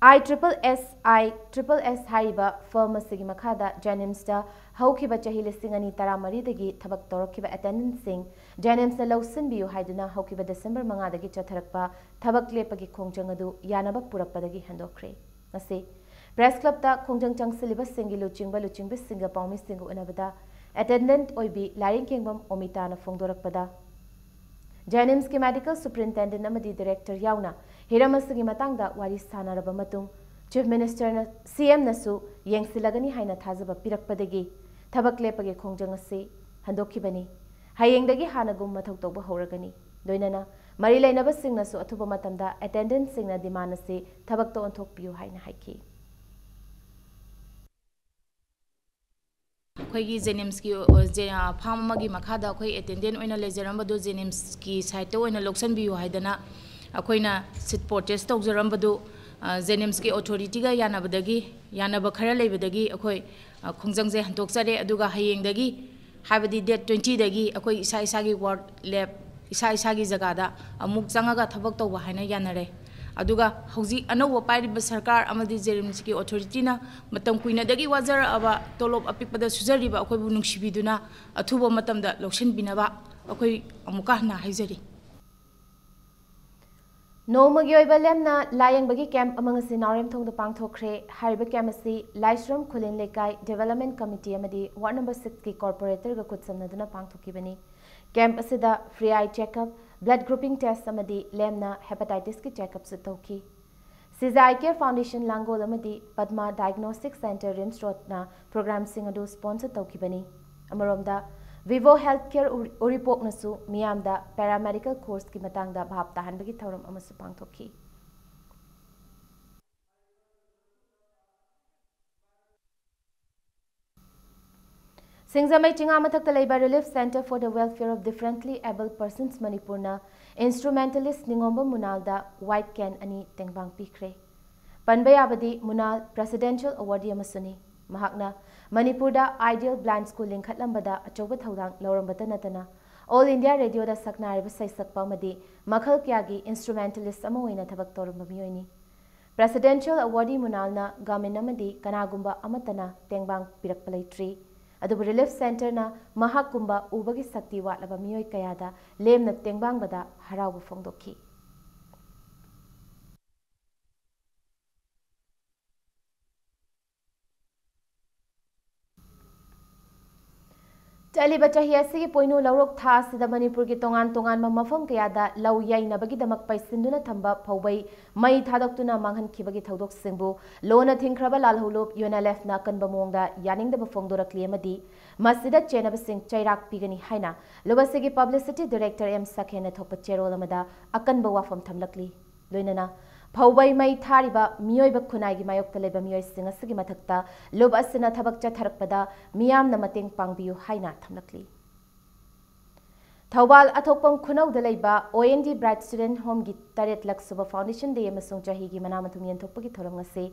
I triple S I triple S ꯍꯥꯏꯔꯤꯕ ꯐꯔꯝ ꯑꯁꯤꯒꯤ ꯃꯈꯥꯗ JNIMSꯇ ꯍꯧꯈꯤꯕ ꯆꯍꯤ ꯂꯤꯁꯤꯡ ꯑꯅꯤ ꯇꯔꯥꯃꯔꯤꯗꯒꯤ ꯊꯕꯛ ꯇꯧꯔꯛꯈꯤꯕ ꯑꯦꯇꯦꯟꯗꯦꯟꯠꯁꯤꯡ JNIMSꯅ ꯂꯧꯁꯤꯟꯕꯤꯌꯨ ꯍꯥꯏꯗꯨꯅ ꯍꯧꯈꯤꯕ ꯗꯤꯁꯦꯝꯕꯔ ꯃꯉꯥꯗꯒꯤ ꯆꯠꯊꯔꯛꯄ ꯊꯕꯛ ꯂꯦꯞꯄꯒꯤ ꯈꯣꯡꯖꯪ ꯑꯗꯨ ꯌꯥꯅꯕ ꯄꯨꯔꯛꯄꯗꯒꯤ ꯍꯟꯗꯣꯛꯈ꯭ꯔꯦ꯫ ꯉꯁꯤ ꯄ꯭ꯔꯦꯁ ꯀ꯭ꯂꯕꯇ ꯈꯣꯡꯖꯪ ꯆꯪꯁꯤꯜꯂꯤꯕꯁꯤꯡꯒꯤ ꯂꯨꯆꯤꯡꯕ ꯂꯨꯆꯤꯡꯕꯤꯁꯤꯡꯒ ꯄꯥꯎꯃꯤꯁꯤꯡꯒ ꯎꯅꯕꯗ ꯑꯦꯇꯦꯟꯗꯦꯟꯠ ꯑꯣꯏꯕꯤ ꯂꯥꯏꯔꯦꯟ ꯀꯦꯡꯕꯝ ꯑꯣꯃꯤꯇꯥꯅ ꯐꯣꯡꯗꯣꯔꯛꯄꯗ, JNIMSꯀꯤ ꯃꯦꯗꯤꯀꯦꯜ ꯁꯨꯄ꯭ꯔꯤꯟꯇꯦꯟꯗꯦꯟꯠ ꯑꯃꯗꯤ ꯗꯤꯔꯦꯛꯇꯔ ꯌꯥꯎꯅ ꯍꯤꯔꯝ ꯑꯁꯤꯒꯤ ꯃꯇꯥꯡꯗ ꯋꯥꯔꯤ ꯁꯥꯟꯅꯔꯕ ꯃꯇꯨꯡ, ꯆꯤꯐ ꯃꯤꯅꯤꯁꯇꯔꯅ, CMꯅꯁꯨ ꯌꯦꯡꯁꯤꯜꯂꯒꯅꯤ ꯍꯥꯏꯅ ꯊꯥꯖꯕ ꯄꯤꯔꯛꯄꯗꯒꯤ ꯊꯕꯛ ꯂꯦꯞꯄꯒꯤ ꯈꯣꯡꯖꯪ ꯑꯁꯤ ꯍꯟꯗꯣꯛꯈꯤꯕꯅꯤ꯫ ꯍꯌꯦꯡꯗꯒꯤ ꯍꯥꯟꯅꯒꯨꯝ ꯃꯊꯧ ꯇꯧꯕ ꯍꯧꯔꯒꯅꯤ꯫ ꯂꯣꯏꯅꯅ ꯃꯔꯤ ꯂꯩꯅꯕꯁꯤꯡꯅꯁꯨ ꯑꯊꯨꯕ ꯃꯇꯝꯗ ꯑꯦꯇꯦꯟꯗꯦꯟꯠꯁꯤꯡꯅ ꯗꯤꯃꯥꯟ ꯑꯁꯤ ꯊꯕꯛꯇ ꯑꯣꯟꯊꯣꯛꯄꯤꯌꯨ ꯍꯥꯏꯅ ꯍꯥꯏꯈꯤ꯫ ꯑꯩꯈꯣꯏꯒꯤ JNIMSꯀꯤ, ꯑ, ꯖꯦ-, ꯑ, ꯐꯥꯔꯝ ꯑꯃꯒꯤ ꯃꯈꯥꯗ ꯑꯩꯈꯣꯏ ꯑꯦꯇꯦꯟꯗꯦꯟꯠ ꯑꯣꯏꯅ ꯂꯩꯖꯔꯝꯕꯗꯨ JNIMSꯀꯤ ꯁꯥꯏꯠꯇ ꯑꯣꯏꯅ ꯂꯧꯁꯤꯟꯕꯤꯌꯨ ꯍꯥꯏꯗꯅ ꯑꯩꯈꯣꯏꯅ ꯁꯤꯠ ꯄ꯭ꯔꯣꯇꯦꯁ ꯇꯧꯖꯔꯝꯕꯗꯨ, ꯑ, JNIMSꯀꯤ ꯑꯣꯊꯣꯔꯤꯇꯤꯒ ꯌꯥꯅꯕꯗꯒꯤ, ꯌꯥꯅꯕ ꯈꯔ ꯂꯩꯕꯗꯒꯤ ꯑꯩꯈꯣꯏ, ꯑ, ꯈꯣꯡꯖꯪꯁꯦ ꯍꯟꯗꯣꯛꯆꯔꯦ꯫ ꯑꯗꯨꯒ ꯍꯌꯦꯡꯗꯒꯤ, ꯍꯥꯏꯕꯗꯤ date twentyꯗꯒꯤ ꯑꯩꯈꯣꯏ ꯏꯁꯥ ꯏꯁꯥꯒꯤ ꯋꯥꯔꯛ ꯂꯦꯞ, ꯏꯁꯥ ꯏꯁꯥꯒꯤ ꯖꯒꯥꯗ ꯑꯃꯨꯛ ꯆꯪꯉꯒ ꯊꯕꯛ ꯇꯧꯕ ꯍꯥꯏꯅ ꯌꯥꯅꯔꯦ꯫ ꯑꯗꯨꯒ ꯍꯧꯖꯤꯛ ꯑꯅꯧꯕ ꯄꯥꯏꯔꯤꯕ ꯁꯔꯀꯥꯔ ꯑꯃꯗꯤ JNIMSꯀꯤ ꯑꯣꯊꯣꯔꯤꯇꯤꯅ ꯃꯇꯝ ꯀꯨꯏꯅꯗꯒꯤ ꯋꯥꯖꯔꯛꯑꯕ, ꯇꯣꯂꯣꯞ ꯑꯄꯤꯛꯄꯗ ꯁꯨꯖꯔꯤꯕ ꯑꯩꯈꯣꯏꯕꯨ ꯅꯨꯡꯁꯤꯕꯤꯗꯨꯅ ꯑꯊꯨꯕ ꯃꯇꯝꯗ ꯂꯧꯁꯤꯟꯕꯤꯅꯕ ꯑꯩꯈꯣꯏ ꯑꯃꯨꯛꯀ ꯍꯟꯅ ꯍꯥꯏꯖꯔꯤ꯫ ꯅꯣꯡꯃꯒꯤ ꯑꯣꯏꯕ ꯂꯦꯝꯅ ꯂꯥꯌꯦꯡꯕꯒꯤ ꯀꯦꯝꯞ ꯑꯃ ꯉꯁꯤ ꯅꯥꯎꯔꯦꯝꯊꯣꯡꯗ ꯄꯥꯡꯊꯣꯛꯈ꯭ꯔꯦ꯫ ꯍꯥꯏꯔꯤꯕ ꯀꯦꯝꯞ ꯑꯁꯤ ꯂꯥꯏꯁ꯭ꯔꯝ ꯈꯨꯂꯦꯟ ꯂꯩꯀꯥꯏ ꯗꯤꯕꯦꯂꯞꯃꯦꯟꯠ ꯀꯃꯤꯇꯤ ꯑꯃꯗꯤ ꯋꯥꯔꯗ ꯅꯝꯕꯔ sixꯀꯤ ꯀꯣꯔꯄꯣꯔꯦꯇꯔꯒ ꯈꯨꯠꯁꯝꯅꯗꯨꯅ ꯄꯥꯡꯊꯣꯛꯈꯤꯕꯅꯤ꯫ ꯀꯦꯝꯞ ꯑꯁꯤꯗ free eye checkup, blood grouping test ꯑꯃꯗꯤ ꯂꯦꯝꯅ hepatitisꯀꯤ checkupꯁꯨ ꯇꯧꯈꯤ꯫ ꯁꯤꯖꯥ Eye Care Foundation ꯂꯥꯡꯒꯣꯜ ꯑꯃꯗꯤ ꯄꯗꯃꯥ Diagnostic Centre ꯔꯤꯝꯁ ꯔꯣꯗꯅ ꯄ꯭ꯔꯣꯒ꯭ꯔꯥꯝꯁꯤꯡ ꯑꯗꯨ ꯁ꯭ꯄꯣꯟꯁꯔ ꯇꯧꯈꯤꯕꯅꯤ꯫ ꯑꯃꯔꯣꯝꯗ, Vivo Healthcare ꯎꯔꯤ-, ꯎꯔꯤꯄꯣꯛꯅꯁꯨ ꯃꯤꯌꯥꯝꯗ ꯄꯦꯔꯥꯃꯦꯗꯤꯀꯦꯜ ꯀꯣꯔꯁꯀꯤ ꯃꯇꯥꯡꯗ ꯚꯥꯞ ꯇꯥꯍꯟꯕꯒꯤ ꯊꯧꯔꯝ ꯑꯃꯁꯨ ꯄꯥꯡꯊꯣꯛꯈꯤ꯫ ꯁꯤꯡꯖꯃꯩ ꯆꯤꯉꯥ ꯃꯊꯛꯇ ꯂꯩꯕ Relief Centre for the Welfare of Differently Abled Persons ꯃꯅꯤꯄꯨꯔꯅ instrumentalist ꯅꯤꯉꯣꯝꯕꯝ ꯃꯨꯅꯥꯜꯗ white cane ꯑꯅꯤ ꯇꯦꯡꯕꯥꯡ ꯄꯤꯈ꯭ꯔꯦ꯫ ꯄꯟꯕ ꯌꯥꯕꯗꯤ ꯃꯨꯅꯥꯜ Presidential Awardee ꯑꯃꯁꯨꯅꯤ꯫ ꯃꯍꯥꯛꯅ ꯃꯅꯤꯄꯨꯔꯗ Ideal Blind School ꯂꯤꯡꯈꯠꯂꯝꯕꯗ ꯑꯆꯧꯕ ꯊꯧꯗꯥꯡ ꯂꯧꯔꯝꯕꯇ ꯅꯠꯇꯅ All India Radioꯗ ꯁꯛꯅꯥꯏꯔꯕ ꯁꯩꯁꯛꯄ ꯑꯃꯗꯤ ꯃꯈꯜ ꯀꯌꯥꯒꯤ instrumentalist ꯑꯃ ꯑꯣꯏꯅ ꯊꯕꯛ ꯇꯧꯔꯝꯕ ꯃꯤꯑꯣꯏꯅꯤ꯫ Presidential Awardee ꯃꯨꯅꯥꯜꯅ ꯒꯥꯃꯤꯟ ꯑꯃꯗꯤ ꯀꯅꯥꯒꯨꯝꯕ ꯑꯃꯠꯇꯅ ꯇꯦꯡꯕꯥꯡ ꯄꯤꯔꯛꯄ ꯂꯩꯇ꯭ꯔꯤ꯫ ꯑꯗꯨꯕꯨ Relief Centreꯅ ꯃꯍꯥꯛꯀꯨꯝꯕ ꯎꯕꯒꯤ ꯁꯛꯇꯤ ꯋꯥꯠꯂꯕ ꯃꯤꯑꯣꯏ ꯀꯌꯥꯗ ꯂꯦꯝꯅ ꯇꯦꯡꯕꯥꯡꯕꯗ ꯍꯔꯥꯎꯕ ꯐꯣꯡꯗꯣꯛꯈꯤ꯫ ꯆꯠꯂꯤꯕ ꯆꯍꯤ ꯑꯁꯤꯒꯤ ꯄꯣꯏꯅꯨ ꯂꯧꯔꯣꯛ ꯊꯥ ꯑꯁꯤꯗ ꯃꯅꯤꯄꯨꯔꯒꯤ ꯇꯣꯉꯥꯟ ꯇꯣꯉꯥꯟꯕ ꯃꯐꯝ ꯀꯌꯥꯗ ꯂꯧ ꯌꯩꯅꯕꯒꯤꯗꯃꯛ ꯄꯩꯁꯤꯟꯗꯨꯅ ꯊꯝꯕ ꯐꯧꯕꯩ ꯃꯩ ꯊꯥꯗꯣꯛꯇꯨꯅ ꯃꯥꯡꯍꯟꯈꯤꯕꯒꯤ ꯊꯧꯗꯣꯛꯁꯤꯡꯕꯨ ꯂꯣꯟꯅ ꯊꯤꯡꯈ꯭ꯔꯕ ꯂꯥꯜꯍꯧꯂꯨꯞ UNLFꯅ ꯑꯀꯟꯕ ꯃꯑꯣꯡꯗ ꯌꯥꯅꯤꯡꯗꯕ ꯐꯣꯡꯗꯣꯔꯛꯂꯤ ꯑꯃꯗꯤ ꯃꯁꯤꯗ ꯆꯦꯟꯅꯕꯁꯤꯡ ꯆꯩꯔꯥꯛ ꯄꯤꯒꯅꯤ ꯍꯥꯏꯅ ꯂꯨꯞ ꯑꯁꯤꯒꯤ Publicity Director ꯑꯦꯝ ꯁꯈꯦꯟꯅ ꯊꯣꯛꯄ ꯆꯦꯔꯣꯜ ꯑꯃꯗ ꯑꯀꯟꯕ ꯋꯥꯐꯝ ꯊꯝꯂꯛꯂꯤ꯫ ꯂꯣꯏꯅꯅ ꯐꯧꯕꯩ ꯃꯩ ꯊꯥꯔꯤꯕ ꯃꯤꯑꯣꯏꯕ ꯈꯨꯟꯅꯥꯏꯒꯤ ꯃꯥꯌꯣꯛꯇ ꯂꯩꯕ ꯃꯤꯑꯣꯏꯁꯤꯡ ꯑꯁꯤꯒꯤ ꯃꯊꯛꯇ ꯂꯨꯞ ꯑꯁꯤꯅ ꯊꯕꯛ ꯆꯠꯊꯔꯛꯄꯗ ꯃꯤꯌꯥꯝꯅ ꯃꯇꯦꯡ ꯄꯥꯡꯕꯤꯌꯨ ꯍꯥꯏꯅ ꯊꯝꯂꯛꯂꯤ꯫ ꯊꯧꯕꯥꯜ ꯑꯊꯣꯛꯄꯝ ꯈꯨꯅꯧꯗ ꯂꯩꯕ OND Bright Student Homeꯒꯤ ꯇꯔꯦꯠꯂꯛ ꯁꯨꯕ Foundation Day ꯑꯃꯁꯨꯡ ꯆꯍꯤꯒꯤ ꯃꯅꯥ ꯃꯊꯨꯝ ꯌꯦꯟꯊꯣꯛꯄꯒꯤ ꯊꯧꯔꯝ ꯉꯁꯤ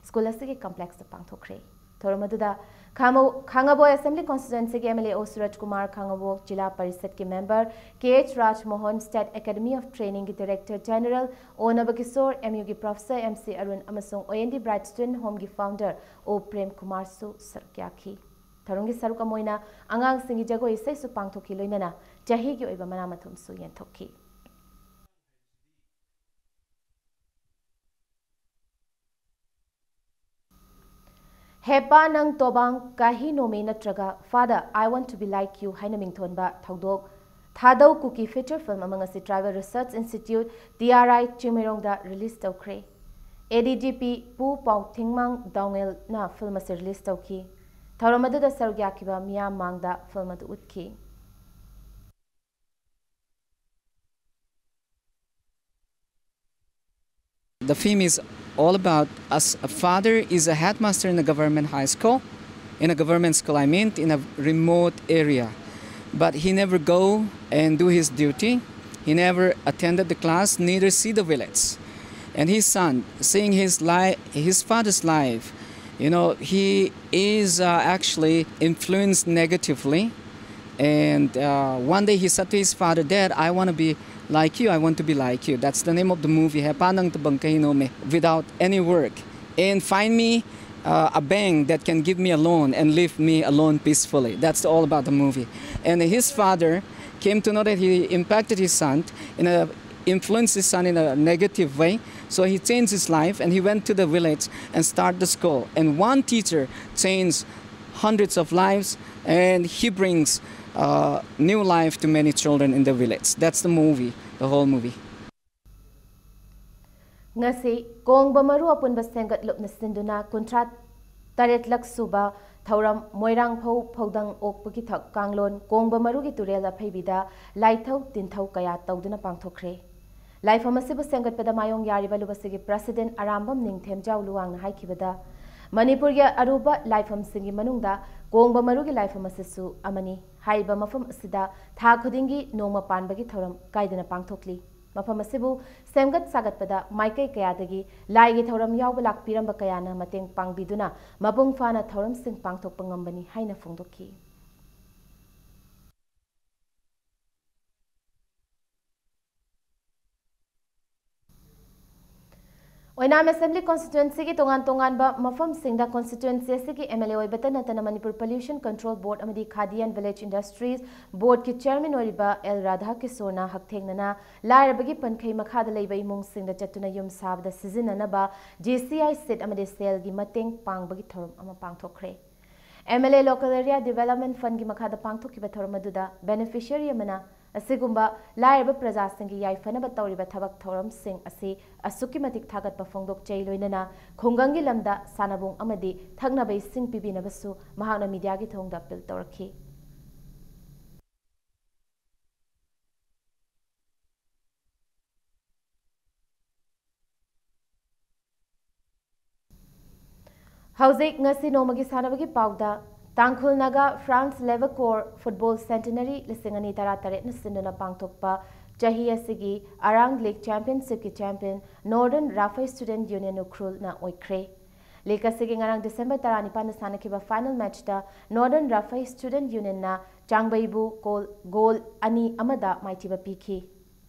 ꯁ꯭ꯀꯨꯜ ꯑꯁꯤꯒꯤ complexꯇ ꯄꯥꯡꯊꯣꯛꯈ꯭ꯔꯦ꯫ ꯊꯧꯔꯝ ꯑꯗꯨꯗ ꯈꯥꯃꯧ-, ꯈꯥꯉꯕꯣꯛ Assembly Constituencyꯒꯤ MLA ꯑꯣ ꯁꯨꯔꯖ ꯀꯨꯃꯥꯔ, ꯈꯥꯉꯕꯣꯛ ꯖꯤꯂꯥ ꯄꯔꯤꯁꯠꯀꯤ member K H Raj Mohan, State Academy of Trainingꯒꯤ Director General ꯑꯣ ꯅꯕꯀꯤꯁꯣꯔ, MUꯒꯤ Professor ꯑꯦꯝ ꯁꯤ ꯑꯔꯨꯟ ꯑꯃꯁꯨꯡ OND Bright Student Homeꯒꯤ founder ꯑꯣ ꯄ꯭ꯔꯦꯝ ꯀꯨꯃꯥꯔꯁꯨ ꯁꯔꯨꯛ ꯌꯥꯈꯤ꯫ ꯊꯧꯔꯝꯒꯤ ꯁꯔꯨꯛ ꯑꯃ ꯑꯣꯏꯅ ꯑꯉꯥꯡꯁꯤꯡꯒꯤ ꯖꯒꯣꯏ ꯏꯁꯩꯁꯨ ꯄꯥꯡꯊꯣꯛꯈꯤ, ꯂꯣꯏꯅꯅ ꯆꯍꯤꯒꯤ ꯑꯣꯏꯕ ꯃꯅꯥ ꯃꯊꯨꯝꯁꯨ ꯌꯦꯟꯊꯣꯛꯈꯤ꯫ ꯍꯦꯄꯥ ꯅꯪ ꯇꯣꯕꯥꯡ ꯀꯥꯍꯤ ꯅꯣꯃꯦ ꯅꯠꯇ꯭ꯔꯒ Father, I Want to Be Like You ꯍꯥꯏꯅ ꯃꯤꯡꯊꯣꯟꯕ ꯊꯧꯗꯣꯛ ꯊꯥꯗꯧ ꯀꯨꯀꯤ feature film ꯑꯃ ꯉꯁꯤ Tribal Research Institute, TRI, ꯆꯤꯡꯃꯩꯔꯣꯡꯗ release ꯇꯧꯈ꯭ꯔꯦ꯫ ADGP ꯄꯨ ꯄꯥꯎꯊꯤꯡꯃꯥꯡ ꯗꯥꯎꯉꯦꯜꯅ film ꯑꯁꯤ release ꯇꯧꯈꯤ꯫ ꯊꯧꯔꯝ ꯑꯗꯨꯗ ꯁꯔꯨꯛ ꯌꯥꯈꯤꯕ ꯃꯤꯌꯥꯝ ꯃꯥꯡꯗ film ꯑꯗꯨ ꯎꯠꯈꯤ꯫ The film is all about as a father is a headmaster in a government high school, in a government school, I mean, in a remote area. But he never go and do his duty. He never attended the class, neither see the village. And his son, seeing his li-, his father's life, you know, he is uh, actually influenced negatively And uh, one day he said to his father, "Dad, I want to be like you. I want to be like you." That's the name of the movie, Hepa Nang Tabang Kahino Me, without any work. And find me uh, a bank that can give me a loan and leave me alone peacefully. That's all about the movie. And his father came to know that he impacted his son in a influenced his son in a negative way. So he changed his life and he went to the village and started the school. And one teacher changed hundreds of lives, and he brings uh, new life to many children in the village. That's the movie, the whole movie. ꯉꯁꯤ ꯀꯣꯡꯕ ꯃꯔꯨ ꯑꯄꯨꯟꯕ ꯁꯦꯝꯒꯠꯂꯨꯞꯅ ꯁꯤꯟꯗꯨꯅ ꯀꯨꯟꯊ꯭ꯔꯥ ꯇꯔꯦꯠꯂꯛ ꯁꯨꯕ ꯊꯧꯔꯝ ꯃꯣꯏꯔꯥꯡꯐꯧ ꯐꯧꯗꯪ ꯑꯣꯛꯄꯒꯤ ꯊꯛ ꯀꯥꯡꯂꯣꯟ ꯀꯣꯡꯕ ꯃꯔꯨꯒꯤ ꯇꯨꯔꯦꯜ ꯑꯐꯩꯕꯤꯗ ꯂꯥꯏꯊꯧ ꯇꯤꯟꯊꯧ ꯀꯌꯥ ꯇꯧꯗꯨꯅ ꯄꯥꯡꯊꯣꯛꯈ꯭ꯔꯦ꯫ ꯂꯥꯏꯐꯝ ꯑꯁꯤꯕꯨ ꯁꯦꯝꯒꯠꯄꯗ ꯃꯥꯌꯣꯡ ꯌꯥꯔꯤꯕ ꯂꯨꯕꯁꯤꯒꯤ ꯄ꯭ꯔꯁꯤꯗꯦꯟ ꯑꯔꯥꯝꯕꯝ ꯅꯤꯡꯊꯦꯝꯖꯥꯎ ꯂꯨꯋꯥꯡꯅ ꯍꯥꯏꯈꯤꯕꯗ, ꯃꯅꯤꯄꯨꯔꯒꯤ ꯑꯔꯨꯕ ꯂꯥꯏꯐꯝꯁꯤꯡꯒꯤ ꯃꯅꯨꯡꯗ ꯀꯣꯡꯕ ꯃꯔꯨꯒꯤ ꯂꯥꯏꯐꯝ ꯑꯁꯤꯁꯨ ꯑꯃꯅꯤ꯫ ꯍꯥꯏꯔꯤꯕ ꯃꯐꯝ ꯑꯁꯤꯗ ꯊꯥ ꯈꯨꯗꯤꯡꯒꯤ ꯅꯣꯡꯃ ꯄꯥꯟꯕꯒꯤ ꯊꯧꯔꯝ ꯀꯥꯏꯗꯅ ꯄꯥꯡꯊꯣꯛꯂꯤ꯫ ꯃꯐꯝ ꯑꯁꯤꯕꯨ ꯁꯦꯝꯒꯠ ꯁꯥꯒꯠꯄꯗ ꯃꯥꯏꯀꯩ ꯀꯌꯥꯗꯒꯤ ꯂꯥꯏꯒꯤ ꯊꯧꯔꯝ ꯌꯥꯎꯕ ꯂꯥꯛꯄꯤꯔꯝꯕ ꯀꯌꯥꯅ ꯃꯇꯦꯡ ꯄꯥꯡꯕꯤꯗꯨꯅ ꯃꯄꯨꯡ ꯐꯥꯅ ꯊꯧꯔꯝꯁꯤꯡ ꯄꯥꯡꯊꯣꯛꯄ ꯉꯝꯕꯅꯤ ꯍꯥꯏꯅ ꯐꯣꯡꯗꯣꯛꯈꯤ꯫ ꯑꯣꯏꯅꯥꯝ ꯑꯦꯁꯦꯝꯕ꯭ꯂꯤ ꯀꯣꯟꯁꯇꯤꯇ꯭ꯋꯦꯟꯁꯤꯒꯤ ꯇꯣꯉꯥꯟ ꯇꯣꯉꯥꯟꯕ ꯃꯐꯝꯁꯤꯡꯗ ꯀꯣꯟꯁꯇꯤꯇ꯭ꯋꯦꯟꯁꯤ ꯑꯁꯤꯒꯤ ꯑꯦꯝ ꯑꯦꯜ ꯑꯦ ꯑꯣꯏꯕꯇ ꯅꯠꯇꯅ ꯃꯅꯤꯄꯨꯔ ꯄꯣꯂ꯭ꯌꯨꯁꯟ ꯀꯟꯇ꯭ꯔꯣꯜ ꯕꯣꯔꯗ ꯑꯃꯗꯤ ꯈꯥꯗꯤ ꯑꯦꯟ ꯚꯤꯂꯦꯖ ꯏꯟꯗꯁꯇ꯭ꯔꯤꯁ ꯕꯣꯔꯗꯀꯤ ꯆꯤꯌꯔꯃꯦꯟ ꯑꯣꯏꯔꯤꯕ ꯑꯦꯜ ꯔꯥꯙꯥ ꯀꯤꯁꯣꯔꯅ ꯍꯛꯊꯦꯡꯅꯅ ꯂꯥꯏꯔꯕꯒꯤ ꯄꯟꯈꯩ ꯃꯈꯥꯗ ꯂꯩꯕ ꯏꯃꯨꯡꯁꯤꯡꯗ ꯆꯠꯇꯨꯅ ꯌꯨꯝ ꯁꯥꯕꯗ ꯁꯤꯖꯤꯟꯅꯅꯕ ꯖꯤ ꯁꯤ ꯑꯥꯏ ꯁꯤꯠ ꯑꯃꯗꯤ ꯁꯦꯜꯒꯤ ꯃꯇꯦꯡ ꯄꯥꯡꯕꯒꯤ ꯊꯧꯔꯝ ꯑꯃ ꯄꯥꯡꯊꯣꯛꯈ꯭ꯔꯦ꯫ M L A local area development ꯐꯟꯒꯤ ꯃꯈꯥꯗ ꯄꯥꯡꯊꯣꯛꯈꯤꯕ ꯊꯧꯔꯝ ꯑꯗꯨꯗ ꯕꯦꯅꯤꯐꯤꯁꯤꯌꯔꯤ ꯑꯃꯅ ꯑꯁꯤꯒꯨꯝꯕ ꯂꯥꯏꯔꯕ ꯄ꯭ꯔꯖꯥꯁꯤꯡꯒꯤ ꯌꯥꯏꯐꯅꯕ ꯇꯧꯔꯤꯕ ꯊꯕꯛ ꯊꯧꯔꯝꯁꯤꯡ ꯑꯁꯤ ꯑꯁꯨꯛꯀꯤ ꯃꯇꯤꯛ ꯊꯥꯒꯠꯄ ꯐꯣꯡꯗꯣꯛꯆꯩ, ꯂꯣꯏꯅꯅ ꯈꯨꯡꯒꯪꯒꯤ ꯂꯝꯗ ꯁꯥꯟꯅꯕꯨꯡ ꯑꯃꯗꯤ ꯊꯛꯅꯕ ꯏꯁꯤꯡ ꯄꯤꯕꯤꯅꯕꯁꯨ ꯃꯍꯥꯛꯅ ꯃꯤꯗꯤꯌꯥꯒꯤ ꯊꯣꯡꯗ ꯑꯄꯤꯜ ꯇꯧꯔꯛꯈꯤ꯫ ꯍꯧꯖꯤꯛ ꯉꯁꯤ ꯅꯣꯡꯃꯒꯤ ꯁꯥꯟꯅꯕꯒꯤ ꯄꯥꯎꯗ, ꯇꯥꯡꯈꯨꯜ ꯅꯥꯒꯥ ꯐ꯭ꯔꯥꯟꯁ ꯂꯦꯕꯀꯣꯔ ꯐꯨꯠꯕꯣꯜ ꯁꯦꯟꯇꯤꯅꯔꯤ ꯂꯤꯁꯤꯡ ꯑꯅꯤ ꯇꯔꯥꯇꯔꯦꯠꯅ ꯁꯤꯟꯗꯨꯅ ꯄꯥꯡꯊꯣꯛꯄ ꯆꯍꯤ ꯑꯁꯤꯒꯤ ꯑꯔꯥꯡ ꯂꯤꯒ ꯆꯦꯝꯄꯤꯌꯟꯁꯤꯞꯀꯤ champion northern Raphai student union ꯎꯈ꯭ꯔꯨꯜꯅ ꯑꯣꯏꯈ꯭ꯔꯦ꯫ ꯂꯤꯒ ꯑꯁꯤꯒꯤ ꯉꯔꯥꯡ ꯗꯤꯁꯦꯝꯕꯔ ꯇꯔꯥꯅꯤꯄꯥꯟꯗ ꯁꯥꯟꯅꯈꯤꯕ ꯐꯥꯏꯅꯦꯜ ꯃꯦꯆꯇ ꯅꯣꯔꯗꯔꯟ ꯔꯥꯐꯥꯏ ꯁ꯭ꯇꯨꯗꯦꯟꯠ ꯌꯨꯅꯤꯌꯟꯅ ꯆꯥꯡꯕꯩꯕꯨ ꯀꯣꯜ, ꯒꯣꯜ ꯑꯅꯤ ꯑꯃꯗ ꯃꯥꯏꯊꯤꯕ ꯄꯤꯈꯤ꯫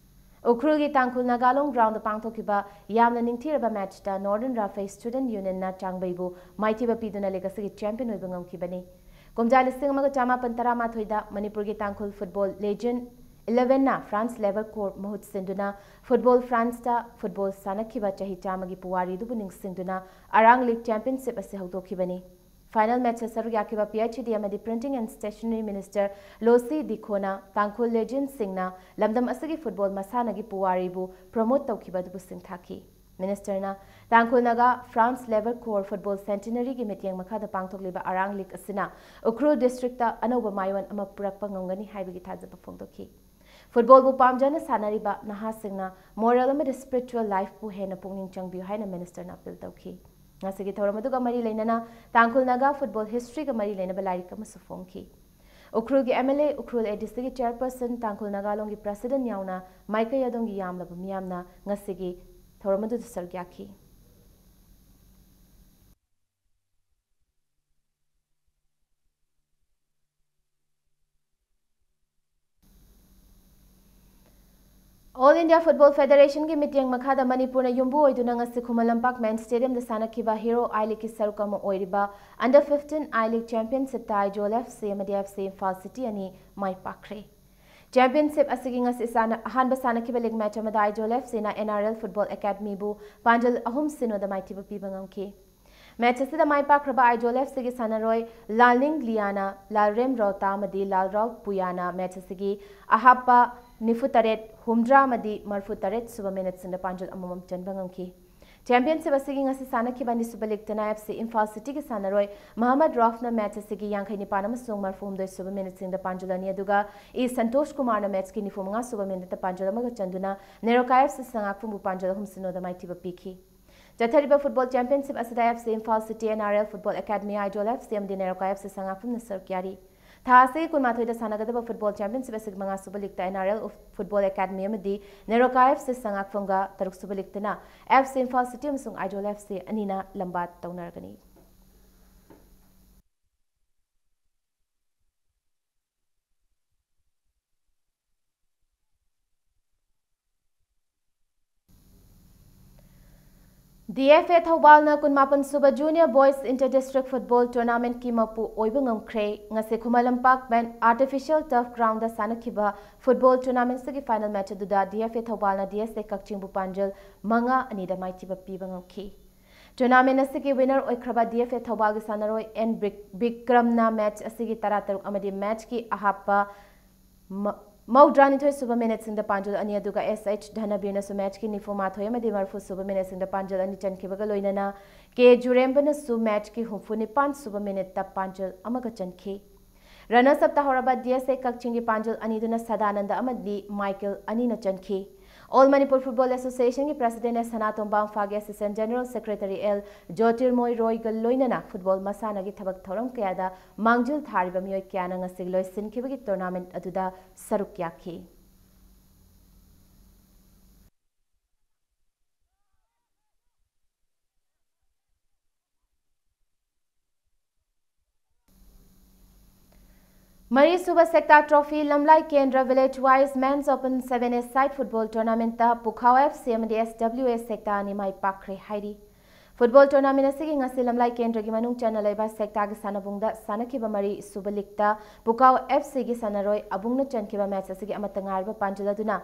ꯎꯈ꯭ꯔꯨꯜꯒꯤ ꯇꯥꯡꯈꯨꯜ ꯅꯥꯒꯥꯂꯣꯡ ꯒ꯭ꯔꯥꯎꯟꯗ ꯄꯥꯡꯊꯣꯛꯈꯤꯕ ꯌꯥꯝꯅ ꯅꯤꯡꯊꯤꯔꯕ ꯃꯦꯠꯆꯇ Northern Rafai Student Unionꯅ ꯆꯥꯡꯕꯩꯕꯨ ꯃꯥꯏꯊꯤꯕ ꯄꯤꯗꯨꯅ ꯂꯤꯒ ꯑꯁꯤꯒꯤ ꯆꯦꯝꯄꯤꯌꯟ ꯑꯣꯏꯕ ꯉꯝꯈꯤꯕꯅꯤ꯫ ꯀꯨꯝꯖꯥ ꯂꯤꯁꯤꯡ ꯑꯃꯒ ꯆꯥꯃꯥꯄꯟ ꯇꯔꯥꯃꯥꯊꯣꯏꯗ ꯃꯅꯤꯄꯨꯔꯒꯤ ꯇꯥꯡꯈꯨꯜ ꯐꯨꯠꯕꯣꯜ ꯂꯦꯖꯦꯟꯗ ꯏꯂꯦꯚꯦꯟꯅ ꯐ꯭ꯔꯥꯟꯁ ꯂꯦꯚꯔ ꯀꯣꯔ ꯃꯍꯨꯠ ꯁꯤꯟꯗꯨꯅ ꯐꯨꯠꯕꯣꯜ ꯐ꯭ꯔꯥꯟꯁꯇ ꯐꯨꯠꯕꯣꯜ ꯁꯥꯟꯅꯈꯤꯕ ꯆꯍꯤ ꯆꯥꯝꯃꯒꯤ ꯄꯨꯋꯥꯔꯤꯗꯨꯕꯨ ꯅꯤꯡꯁꯤꯡꯗꯨꯅ ꯑꯔꯥꯡ ꯂꯤꯒ ꯆꯦꯝꯄꯤꯌꯟꯁꯤꯞ ꯑꯁꯤ ꯍꯧꯗꯣꯛꯈꯤꯕꯅꯤ꯫ ꯐꯥꯏꯅꯦꯜ ꯃꯦꯠꯆꯇ ꯁꯔꯨꯛ ꯌꯥꯈꯤꯕ ꯄꯤ ꯑꯩꯆ ꯏ ꯗꯤ ꯑꯃꯗꯤ Printing and Stationery Minister ꯂꯣꯁꯤ ꯗꯤꯈꯣꯅ ꯇꯥꯡꯈꯨꯜ ꯂꯦꯖꯦꯟꯗꯁꯤꯡꯅ ꯂꯝꯗꯝ ꯑꯁꯤꯒꯤ ꯐꯨꯠꯕꯣꯜ ꯃꯁꯥꯟꯅꯒꯤ ꯄꯨꯋꯥꯔꯤꯕꯨ ꯄ꯭ꯔꯃꯣꯠ ꯇꯧꯈꯤꯕ ꯑꯗꯨꯕꯨ ꯁꯤꯡꯊꯥꯈꯤ꯫ ꯃꯤꯅꯤꯁꯇꯔꯅ ꯇꯥꯡꯈꯨꯜ ꯅꯥꯒꯥ ꯐ꯭ꯔꯥꯟꯁ ꯂꯦꯚꯔ ꯀꯣꯔ ꯐꯨꯠꯕꯣꯜ ꯁꯦꯟꯇꯤꯅꯔꯤꯒꯤ ꯃꯤꯠꯌꯦꯡ ꯃꯈꯥꯗ ꯄꯥꯡꯊꯣꯛꯂꯤꯕ ꯑꯔꯥꯡ ꯂꯤꯒ ꯑꯁꯤꯅ ꯎꯈ꯭ꯔꯨꯜ ꯗꯤꯁꯇ꯭ꯔꯤꯛꯇ ꯑꯅꯧꯕ ꯃꯥꯏꯑꯣꯟ ꯑꯃ ꯄꯨꯔꯛꯄ ꯉꯝꯒꯅꯤ ꯍꯥꯏꯕꯒꯤ ꯊꯥꯖꯕ ꯐꯣꯡꯗꯣꯛꯈꯤ꯫ ꯐꯨꯠꯕꯣꯜꯕꯨ ꯄꯥꯝꯖꯅ ꯁꯥꯟꯅꯔꯤꯕ ꯅꯍꯥꯁꯤꯡꯅ ꯃꯣꯔꯦꯜ ꯑꯃꯗꯤ ꯁ꯭ꯄꯤꯔꯤꯆꯨꯋꯦꯜ ꯂꯥꯏꯐꯄꯨ ꯍꯦꯟꯅ ꯄꯨꯛꯅꯤꯡ ꯆꯪꯕꯤꯌꯨ ꯍꯥꯏꯅ ꯃꯤꯅꯤꯁꯇꯔꯅ ꯑꯄꯤꯜ ꯇꯧꯈꯤ꯫ ꯉꯁꯤꯒꯤ ꯊꯧꯔꯝ ꯑꯗꯨꯒ ꯃꯔꯤ ꯂꯩꯅꯅ ꯇꯥꯡꯈꯨꯜ ꯅꯥꯒꯥ ꯐꯨꯠꯕꯣꯜ ꯍꯤꯁꯇ꯭ꯔꯤꯒ ꯃꯔꯤ ꯂꯩꯅꯕ ꯂꯥꯏꯔꯤꯛ ꯑꯃꯁꯨ ꯐꯣꯡꯈꯤ꯫ ꯎꯈ꯭ꯔꯨꯜꯒꯤ ꯑꯦꯝ ꯑꯦꯜ ꯑꯦ, ꯎꯈ꯭ꯔꯨꯜ ꯑꯦ ꯗꯤ ꯁꯤꯒꯤ ꯆꯦꯌꯔꯄꯔꯁꯟ, ꯇꯥꯡꯈꯨꯜ ꯅꯥꯒꯥꯂꯣꯡꯒꯤ ꯄ꯭ꯔꯦꯁꯤꯗꯦꯟꯠ ꯌꯥꯎꯅ ꯃꯥꯏꯀꯩ ꯑꯗꯣꯝꯒꯤ ꯌꯥꯝꯂꯕ ꯃꯤꯌꯥꯝꯅ ꯉꯁꯤꯒꯤ ꯊꯧꯔꯝ ꯑꯗꯨꯗ ꯁꯔꯨꯛ ꯌꯥꯈꯤ꯫ All India Football Federationꯒꯤ ꯃꯤꯠꯌꯦꯡ ꯃꯈꯥꯗ ꯃꯅꯤꯄꯨꯔꯅ ꯌꯨꯝꯕꯨ ꯑꯣꯏꯗꯨꯅ ꯉꯁꯤ ꯈꯨꯃꯟ ꯂꯝꯄꯥꯛ ꯃꯦꯟ ꯁ꯭ꯇꯦꯗꯤꯌꯝꯗ ꯁꯥꯟꯅꯈꯤꯕ ꯍꯤꯔꯣ ꯑꯥꯏ ꯂꯤꯒꯀꯤ ꯁꯔꯨꯛ ꯑꯃ ꯑꯣꯏꯔꯤꯕ Under fifteen I League Championshipꯇ ꯑꯥꯏꯖꯣꯜ ꯑꯦꯐ ꯁꯤ ꯑꯃꯗꯤ ꯑꯦꯐ ꯁꯤ ꯏꯝꯐꯥꯜ ꯁꯤꯇꯤ ꯑꯅꯤ ꯃꯥꯏ ꯄꯥꯛꯈ꯭ꯔꯦ꯫ ꯆꯦꯝꯄꯤꯌꯟꯁꯤꯞ ꯑꯁꯤꯒꯤ ꯉꯁꯤ ꯁꯥꯟꯅ-, ꯑꯍꯥꯟꯕ ꯁꯥꯟꯅꯈꯤꯕ ꯂꯤꯒ ꯃꯦꯆ ꯑꯃꯗ ꯑꯥꯏꯖꯣꯜ ꯑꯦꯐ ꯁꯤꯅ ꯑꯦꯟ ꯑꯥꯔ ꯑꯦꯜ ꯐꯨꯠꯕꯣꯜ ꯑꯦꯀꯥꯗꯃꯤꯕꯨ ꯄꯥꯟꯖꯜ ꯑꯍꯨꯝ ꯁꯤꯅꯣꯗ ꯃꯥꯏꯊꯤꯕ ꯄꯤꯕ ꯉꯝꯈꯤ꯫ ꯃꯦꯆ ꯑꯁꯤꯗ ꯃꯥꯏ ꯄꯥꯛꯈ꯭ꯔꯕ ꯑꯥꯏꯖꯣꯜ ꯑꯦꯐ ꯁꯤꯒꯤ ꯁꯥꯟꯅꯔꯣꯏ ꯂꯥꯜꯅꯤꯡ ꯂꯤꯌꯥꯅ, ꯂꯥꯜꯔꯦꯝ ꯔꯧꯇꯥ ꯑꯃꯗꯤ ꯂꯥꯜꯔꯥꯎ ꯄꯨꯌꯥꯅ ꯃꯦꯆ ꯑꯁꯤꯒꯤ ꯑꯍꯥꯞꯄ ꯅꯤꯐꯨ ꯇꯔꯦꯠ, ꯍꯨꯝꯗ꯭ꯔꯥ ꯑꯃꯗꯤ ꯃꯔꯐꯨ ꯇꯔꯦꯠ ꯁꯨꯕ ꯃꯤꯅꯤꯠꯁꯤꯡꯗ ꯄꯥꯟꯖꯜ ꯑꯃꯃꯝ ꯆꯟꯕ ꯉꯝꯈꯤ꯫ ꯆꯦꯝꯄꯤꯌꯟꯁꯤꯞ ꯑꯁꯤꯒꯤ ꯉꯁꯤ ꯁꯥꯟꯅꯈꯤꯕ ꯑꯅꯤꯁꯨꯕ ꯂꯤꯒꯇꯅ ꯑꯦꯐ ꯁꯤ ꯏꯝꯐꯥꯜ ꯁꯤꯇꯤꯒꯤ ꯁꯥꯟꯅꯔꯣꯏ ꯃꯍꯃꯗ ꯔꯥꯎꯐꯅ ꯃꯦꯆ ꯑꯁꯤꯒꯤ ꯌꯥꯡꯈꯩ ꯅꯤꯄꯥꯟ ꯑꯃꯁꯨꯡ ꯃꯔꯐꯨ ꯍꯨꯝꯗꯣꯏ ꯁꯨꯕ ꯃꯤꯅꯤꯠꯁꯤꯡꯗ ꯄꯥꯟꯖꯜ ꯑꯅꯤ, ꯑꯗꯨꯒ ꯏ ꯁꯟꯇꯣꯁ ꯀꯨꯃꯥꯔꯅ ꯃꯦꯆꯀꯤ ꯅꯤꯐꯨ ꯃꯉꯥ ꯁꯨꯕ ꯃꯤꯅꯤꯠꯇ ꯄꯥꯟꯖꯜ ꯑꯃꯒ ꯆꯟꯗꯨꯅ ꯅꯦꯔꯣꯀꯥ ꯑꯦꯐ ꯁꯤ ꯁꯉꯥꯛꯄꯝꯕꯨ ꯄꯥꯟꯖꯜ ꯑꯍꯨꯝ ꯁꯤꯅꯣꯗ ꯃꯥꯏꯊꯤꯕ ꯄꯤꯈꯤ꯫ ꯆꯠꯊꯔꯤꯕ ꯐꯨꯠꯕꯣꯜ ꯆꯦꯝꯄꯤꯌꯟꯁꯤꯞ ꯑꯁꯤꯗ F C Imphal city, N R L football academy, Aizawl F C ꯑꯃꯗꯤ ꯅꯦꯔꯣꯀꯥ ꯑꯦꯐ ꯁꯤ ꯁꯉꯥꯛꯄꯝꯅ ꯁꯔꯨꯛ ꯌꯥꯔꯤ꯫ ꯊꯥ ꯑꯁꯤꯒꯤ ꯀꯨꯟꯃꯥꯊꯣꯏꯗ ꯁꯥꯟꯅꯒꯗꯕ ꯐꯨꯠꯕꯣꯜ ꯆꯦꯝꯄꯤꯌꯟꯁꯤꯞ ꯑꯁꯤꯒꯤ ꯃꯉꯥꯁꯨꯕ ꯂꯤꯒꯇ N R L football academy ꯑꯃꯗꯤ NEROCA F C ꯁꯉꯥꯛꯄꯝꯒ, ꯇꯔꯨꯛꯁꯨꯕ ꯂꯤꯒꯇꯅ F C Imphal city ꯑꯃꯁꯨꯡ ꯑꯥꯏꯖꯣꯜ ꯑꯦꯐ ꯁꯤ ꯑꯅꯤꯅ ꯂꯝꯕꯥ ꯇꯧꯅꯔꯒꯅꯤ꯫ ꯗꯤ ꯑꯦꯐ ꯑꯦ ꯊꯧꯕꯥꯜꯅ ꯀꯨꯟꯃꯥꯄꯟ ꯁꯨꯕ Junior Boys Inter District Football Tournamentꯀꯤ ꯃꯄꯨ ꯑꯣꯏꯕ ꯉꯝꯈ꯭ꯔꯦ꯫ ꯉꯁꯤ ꯈꯨꯃꯟ ꯂꯝꯄꯥꯛ ꯕꯦꯟ Artificial Turf Groundꯗ ꯁꯥꯟꯅꯈꯤꯕ football tournamentꯁꯤꯒꯤ final match ꯑꯗꯨꯗ D F A ꯊꯧꯕꯥꯜꯅ D S ꯑꯦ ꯀꯛꯆꯤꯡꯕꯨ ꯄꯥꯟꯖꯜ ꯃꯉꯥ ꯑꯅꯤꯗ ꯃꯥꯏꯊꯤꯕ ꯄꯤꯕ ꯉꯝꯈꯤ꯫ Tournament ꯑꯁꯤꯒꯤ winner ꯑꯣꯏꯈ꯭ꯔꯕ ꯗꯤ ꯑꯦꯐ ꯑꯦ ꯊꯧꯕꯥꯜꯒꯤ ꯁꯥꯟꯅꯔꯣꯏ ꯑꯦꯟ ꯕꯤꯛ-, ꯕꯤꯀ꯭ꯔꯝꯅ match ꯑꯁꯤꯒꯤ ꯇꯔꯥꯇꯔꯨꯛ ꯑꯃꯗꯤ matchꯀꯤ ꯑꯍꯥꯞꯄ ꯃ-, ꯃꯧꯗ꯭ꯔꯥꯅꯤꯊꯣꯏ ꯁꯨꯕ minuteꯁꯤꯡꯗ ꯄꯥꯟꯖꯜ ꯑꯅꯤ, ꯑꯗꯨꯒ ꯑꯦꯁ ꯑꯩꯆ ꯙꯅꯕꯤꯔꯅꯁꯨ matchꯀꯤ ꯅꯤꯐꯨ ꯃꯥꯊꯣꯏ ꯑꯃꯗꯤ ꯃꯔꯤꯐꯨ ꯁꯨꯕ minuteꯁꯤꯡꯗ ꯄꯥꯟꯖꯜ ꯑꯅꯤ ꯆꯟꯈꯤꯕꯒ ꯂꯣꯏꯅꯅ ꯀꯦ ꯖꯨꯔꯦꯝꯕꯅꯁꯨ matchꯀꯤ ꯍꯨꯝꯐꯨ ꯅꯤꯄꯥꯟ ꯁꯨꯕ minuteꯇ ꯄꯥꯟꯖꯜ ꯑꯃꯒ ꯆꯟꯈꯤ꯫ Runners up ꯇꯥꯍꯧꯔꯕ ꯗꯤ ꯑꯦꯁ ꯑꯦ ꯀꯛꯆꯤꯡꯒꯤ ꯄꯥꯟꯖꯜ ꯑꯅꯤꯗꯨꯅ ꯁꯗꯥꯅꯟꯗ ꯑꯃꯗꯤ ꯃꯥꯏꯀꯦꯜ ꯑꯅꯤꯅ ꯆꯟꯈꯤ꯫ All Manipur Football Associationꯒꯤ President ꯑꯦꯁ ꯁꯅꯥꯇꯣꯝꯕ, ꯏꯝꯐꯥꯜꯒꯤ Assistant General Secretary ꯑꯦꯜ ꯖꯣꯇꯤꯔꯃꯣꯏ ꯔꯣꯏꯒ ꯂꯣꯏꯅꯅ football ꯃꯁꯥꯟꯅꯒꯤ ꯊꯕꯛ ꯊꯧꯔꯝ ꯀꯌꯥꯗ ꯃꯥꯡꯖꯤꯜ ꯊꯥꯔꯤꯕ ꯃꯤꯑꯣꯏ ꯀꯌꯥꯅ ꯉꯁꯤ ꯂꯣꯏꯁꯤꯟꯈꯤꯕꯒꯤ tournament ꯑꯗꯨꯗ ꯁꯔꯨꯛ ꯌꯥꯈꯤ꯫ ꯃꯔꯤꯁꯨꯕ ꯁꯦꯛꯇꯥ trophy ꯂꯝꯂꯥꯏ ꯀꯦꯟꯗ꯭ꯔ village wise men's open seven-a-side football tournamentꯇ ꯄꯨꯈꯥꯎ ꯑꯦꯐ ꯁꯤ ꯑꯃꯗꯤ ꯑꯦꯁ ꯗꯕ꯭ꯂꯤꯎ ꯑꯦ ꯁꯦꯛꯇꯥ ꯑꯅꯤ ꯃꯥꯏ ꯄꯥꯛꯈ꯭ꯔꯦ ꯍꯥꯏꯔꯤ꯫ Football tournament ꯑꯁꯤꯒꯤ ꯉꯁꯤ ꯂꯝꯂꯥꯏ ꯀꯦꯟꯗ꯭ꯔꯒꯤ ꯃꯅꯨꯡ ꯆꯟꯅ ꯂꯩꯕ ꯁꯦꯛꯇꯥꯒꯤ ꯁꯥꯟꯅꯕꯨꯡꯗ ꯁꯥꯟꯅꯈꯤꯕ ꯃꯔꯤ ꯁꯨꯕ leagueꯇ ꯄꯨꯀꯥꯎ ꯑꯦꯐ ꯁꯤꯒꯤ ꯁꯥꯟꯅꯔꯣꯏ ꯑꯕꯨꯡꯅ ꯆꯟꯈꯤꯕ match ꯑꯁꯤꯒꯤ ꯑꯃꯠꯇ ꯉꯥꯏꯔꯕ ꯄꯥꯟꯖꯜ ꯑꯗꯨꯅ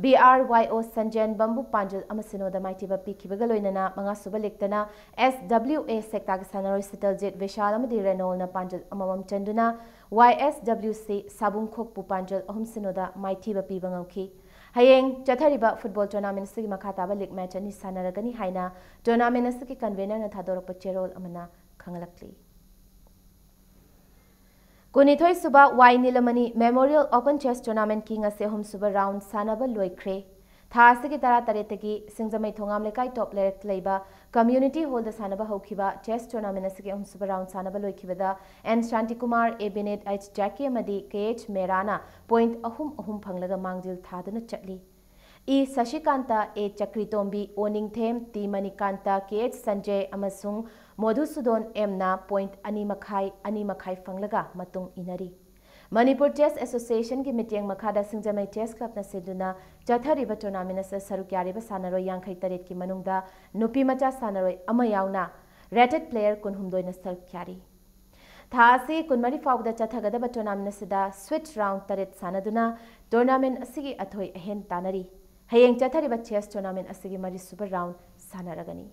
ꯕꯤ ꯑꯥꯔ ꯋꯥꯏ ꯑꯣ ꯁꯟꯖꯦꯟꯕꯝꯕꯨ ꯄꯥꯟꯖꯜ ꯑꯃ ꯁꯤꯅꯣꯗ ꯃꯥꯏꯊꯤꯕ ꯄꯤꯈꯤꯕꯒ ꯂꯣꯏꯅꯅ ꯃꯉꯥ ꯁꯨꯕ leagueꯇꯅ ꯑꯦꯁ ꯗꯕ꯭ꯂꯤꯎ ꯑꯦ ꯁꯦꯛꯇꯥꯒꯤ ꯁꯥꯟꯅꯔꯣꯏ ꯁꯤꯇꯜꯖꯤꯠ ꯕꯤꯁꯥꯜ ꯑꯃꯗꯤ ꯔꯦꯅꯣꯜꯅ ꯄꯥꯟꯖꯜ ꯑꯃꯃꯝ ꯆꯟꯗꯨꯅ ꯋꯥꯏ ꯑꯦꯁ ꯗꯕ꯭ꯂꯤꯎ ꯁꯤ ꯁꯥꯕꯨꯡꯈꯣꯛꯄꯨ ꯄꯥꯟꯖꯜ ꯑꯍꯨꯝ ꯁꯤꯅꯣꯗ ꯃꯥꯏꯊꯤꯕ ꯄꯤꯕ ꯉꯝꯈꯤ꯫ ꯍꯌꯦꯡ ꯆꯠꯊꯔꯤꯕ football tournament ꯑꯁꯤꯒꯤ ꯃꯈꯥ ꯇꯥꯕ league match ꯑꯅꯤ ꯁꯥꯟꯅꯔꯒꯅꯤ ꯍꯥꯏꯅ tournament ꯑꯁꯤꯒꯤ convenerꯅ ꯊꯥꯗꯣꯔꯛꯄ ꯆꯦꯔꯣꯜ ꯑꯃꯅ ꯈꯪꯍꯜꯂꯛꯂꯤ꯫ ꯀꯨꯟꯅꯤꯊꯣꯏ ꯁꯨꯕ ꯋꯥꯏ ꯅꯤꯂꯃꯅꯤ Memorial Open Chess Tournamentꯀꯤ ꯉꯁꯤ ꯑꯍꯨꯝ ꯁꯨꯕ round ꯁꯥꯟꯅꯕ ꯂꯣꯏꯈ꯭ꯔꯦ꯫ ꯊꯥ ꯑꯁꯤꯒꯤ ꯇꯔꯥꯇꯔꯦꯠꯇꯒꯤ ꯁꯤꯡꯖꯃꯩ ꯊꯣꯉꯥꯝ ꯂꯩꯀꯥꯏ ꯇꯣꯞ ꯂꯩꯔꯛꯇ ꯂꯩꯕ community hallꯗ ꯁꯥꯟꯅꯕ ꯍꯧꯈꯤꯕ chess tournament ꯑꯁꯤꯒꯤ ꯑꯍꯨꯝ ꯁꯨꯕ round ꯁꯥꯟꯅꯕ ꯂꯣꯏꯈꯤꯕꯗ ꯑꯦꯟ ꯁꯥꯟꯇꯤꯀꯨꯃꯥꯔ, ꯑꯦ ꯕꯤꯅꯤꯠ, ꯑꯩꯆ ꯖꯥꯀꯤ ꯑꯃꯗꯤ ꯀꯦ ꯑꯩꯆ ꯃꯦꯔꯥꯅ point ꯑꯍꯨꯝ ꯑꯍꯨꯝ ꯐꯪꯂꯒ ꯃꯥꯡꯖꯤꯜ ꯊꯥꯗꯨꯅ ꯆꯠꯂꯤ꯫ ꯏ ꯁꯁꯤꯀꯥꯟꯇ, ꯑꯦ ꯆꯀ꯭ꯔꯤꯇꯣꯝꯕꯤ, ꯑꯣ ꯅꯤꯡꯊꯦꯝ, ꯇꯤ ꯃꯅꯤꯀꯥꯟꯇ, ꯀꯦ ꯑꯩꯆ ꯁꯟꯖꯦ ꯑꯃꯁꯨꯡ ꯃꯣꯙꯨꯁꯨꯗꯣꯟ ꯑꯦꯝꯅ point ꯑꯅꯤ ꯃꯈꯥꯏ, ꯑꯅꯤ ꯃꯈꯥꯏ ꯐꯪꯂꯒ ꯃꯇꯨꯡ ꯏꯟꯅꯔꯤ꯫ ꯃꯅꯤꯄꯨꯔ ꯆꯦꯁ ꯑꯦꯁꯣꯁꯤꯌꯦꯁꯟꯒꯤ ꯃꯤꯠꯌꯦꯡ ꯃꯈꯥꯗ ꯁꯤꯡꯖꯃꯩ ꯆꯦꯁ ꯀ꯭ꯂꯕꯅ ꯁꯤꯟꯗꯨꯅ ꯆꯠꯊꯔꯤꯕ ꯇꯣꯔꯅꯥꯃꯦꯟ ꯑꯁꯤꯗ ꯁꯔꯨꯛ ꯌꯥꯔꯤꯕ ꯁꯥꯟꯅꯔꯣꯏ ꯌꯥꯡꯈꯩ ꯇꯔꯦꯠꯀꯤ ꯃꯅꯨꯡꯗ ꯅꯨꯄꯤ ꯃꯆꯥ ꯁꯥꯟꯅꯔꯣꯏ ꯑꯃ ꯌꯥꯎꯅ ꯔꯦꯇꯦꯠ ꯄ꯭ꯂꯦꯌꯔ ꯀꯨꯟꯍꯨꯝꯗꯣꯏꯅ ꯁꯔꯨꯛ ꯌꯥꯔꯤ꯫ ꯊꯥ ꯑꯁꯤ ꯀꯨꯟꯃꯔꯤ ꯐꯥꯎꯕꯗ ꯆꯠꯊꯒꯗꯕ ꯇꯣꯔꯅꯥꯃꯦꯟ ꯑꯁꯤꯗ ꯁ꯭ꯋꯤꯠ ꯔꯥꯎꯟ ꯇꯔꯦꯠ ꯁꯥꯟꯅꯗꯨꯅ ꯇꯣꯔꯅꯥꯃꯦꯟ ꯑꯁꯤꯒꯤ ꯑꯊꯣꯏ ꯑꯍꯦꯟ ꯇꯥꯟꯅꯔꯤ꯫ ꯍꯌꯦꯡ ꯆꯠꯊꯔꯤꯕ ꯆꯦꯁ ꯇꯣꯔꯅꯥꯃꯦꯟ ꯑꯁꯤꯒꯤ ꯃꯔꯤꯁꯨꯕ ꯔꯥꯎꯟ ꯁꯥꯟꯅꯔꯒꯅꯤ꯫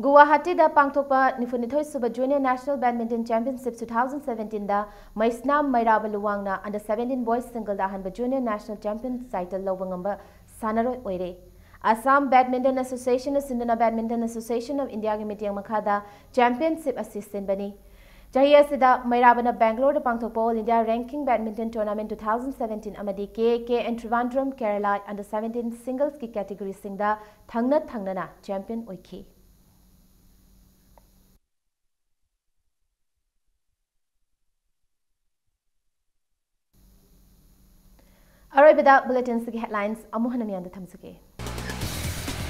ꯒꯨꯋꯥꯍꯥꯇꯤꯗ ꯄꯥꯡꯊꯣꯛꯄ ꯅꯤꯐꯨꯅꯤꯊꯣꯏ ꯁꯨꯕ Junior National Badminton Championship two thousand seventeen ꯗ ꯃꯩꯁꯅꯥꯝ ꯃꯩꯔꯥꯕ ꯂꯨꯋꯥꯡꯅ under seventeen boys single ꯗ ꯑꯍꯥꯟꯕ Junior National Champion title ꯂꯧꯕ ꯉꯝꯕ ꯁꯥꯟꯅꯔꯣꯏ ꯑꯣꯏꯔꯦ꯫ Assam Badminton Association ꯅ ꯁꯤꯟꯗꯨꯅ Badminton Association of India ꯒꯤ ꯃꯤꯠꯌꯦꯡ ꯃꯈꯥꯗ championship ꯑꯁꯤ ꯁꯤꯟꯕꯅꯤ꯫ ꯆꯍꯤ ꯑꯁꯤꯗ ꯃꯩꯔꯥꯕꯅ ꯕꯦꯡꯒꯂꯣꯔꯗ ꯄꯥꯡꯊꯣꯛꯄ All India Ranking Badminton Tournament two thousand seventeen ꯑꯃꯗꯤ K A K N Trivandrum Kerala under seventeen singles ꯀꯤ category ꯁꯤꯡꯗ ꯊꯪꯅ ꯊꯪꯅꯅ champion ꯑꯣꯏꯈꯤ꯫ ꯑꯔꯣꯏꯕꯗ bulletin ꯁꯤꯒꯤ headlines ꯑꯃꯨꯛ ꯍꯟꯅ ꯃꯤꯌꯥꯝꯗ ꯊꯝꯖꯒꯦ꯫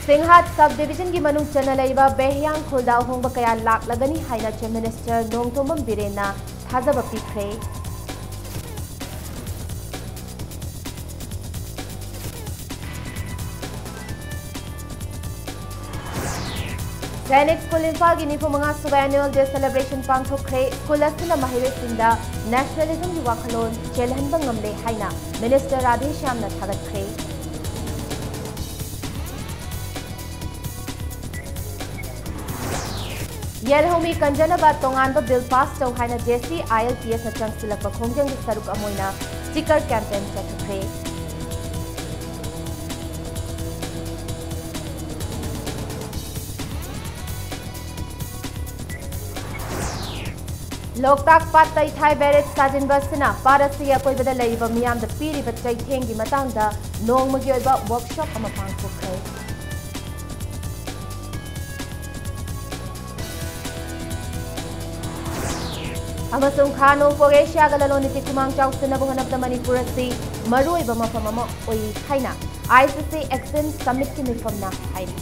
ꯁꯤꯡꯍꯥꯠ sub division ꯒꯤ ꯃꯅꯨꯡ ꯆꯟꯅ ꯂꯩꯔꯤꯕ ꯕꯦꯍꯤꯌꯥꯡ ꯈꯨꯜꯗ ꯑꯍꯣꯡꯕ ꯀꯌꯥ ꯂꯥꯛꯂꯒꯅꯤ ꯍꯥꯏꯅ Chief Minister ꯅꯣꯡꯊꯣꯝꯕꯝ ꯕꯤꯔꯦꯟꯅ ꯊꯥꯖꯕ ꯄꯤꯈ꯭ꯔꯦ꯫ ꯁꯥꯏꯅꯤꯛ ꯁ꯭ꯀꯨꯜ ꯏꯝꯐꯥꯜꯒꯤ ꯅꯤꯐꯨ ꯃꯉꯥ ꯁꯨꯕ annual day celebration ꯄꯥꯡꯊꯣꯛꯈ꯭ꯔꯦ꯫ ꯁ꯭ꯀꯨꯜ ꯑꯁꯤꯅ ꯃꯍꯩꯔꯣꯏꯁꯤꯡꯗ nationalism ꯒꯤ ꯋꯥꯈꯜꯂꯣꯟ ꯆꯦꯜꯍꯟꯕ ꯉꯝꯂꯦ ꯍꯥꯏꯅ Minister ꯔꯥꯙꯦꯁ꯭ꯌꯥꯝꯅ ꯊꯥꯒꯠꯈ꯭ꯔꯦ꯫ ꯌꯦꯜꯍꯧꯃꯤ ꯀꯟꯖꯅꯕ ꯇꯣꯉꯥꯟꯕ bill pass ꯇꯧ ꯍꯥꯏꯅ J C I L P S ꯅ ꯆꯪꯁꯤꯜꯂꯛꯄ ꯈꯣꯡꯖꯪꯒꯤ ꯁꯔꯨꯛ ꯑꯃ ꯑꯣꯏꯅ sticker campaign ꯆꯠꯊꯈ꯭ꯔꯦ꯫ ꯂꯣꯛꯇꯥꯛ ꯄꯥꯠꯇ ꯏꯊꯥꯏ barrage ꯁꯥꯖꯤꯟꯕ ꯑꯁꯤꯅ ꯄꯥꯠ ꯑꯁꯤꯒꯤ ꯑꯀꯣꯏꯕꯗ ꯂꯩꯔꯤꯕ ꯃꯤꯌꯥꯝꯗ ꯄꯤꯔꯤꯕ ꯆꯩꯊꯦꯡꯒꯤ ꯃꯇꯥꯡꯗ ꯅꯣꯡꯃꯒꯤ ꯑꯣꯏꯕ workshop ꯑꯃ ꯄꯥꯡꯊꯣꯛꯈ꯭ꯔꯦ꯫ ꯑꯃꯁꯨꯡ ꯈꯥ ꯅꯣꯡꯄꯣꯛ ꯑꯦꯁꯤꯌꯥꯒ ꯂꯂꯣꯟ ꯏꯇꯤꯛ ꯈꯨꯃꯥꯡ ꯆꯥꯎꯁꯤꯟꯅꯕ ꯍꯣꯠꯅꯕꯗ ꯃꯅꯤꯄꯨꯔ ꯑꯁꯤ ꯃꯔꯨꯑꯣꯏꯕ ꯃꯐꯝ ꯑꯃ ꯑꯣꯏ ꯍꯥꯏꯅ ꯑꯥꯏ ꯁꯤ ꯁꯤ ꯑꯦꯛꯁꯆꯦꯟꯖ ꯁꯃꯤꯠꯀꯤ ꯃꯤꯐꯝꯅ ꯍꯥꯏꯔꯤ꯫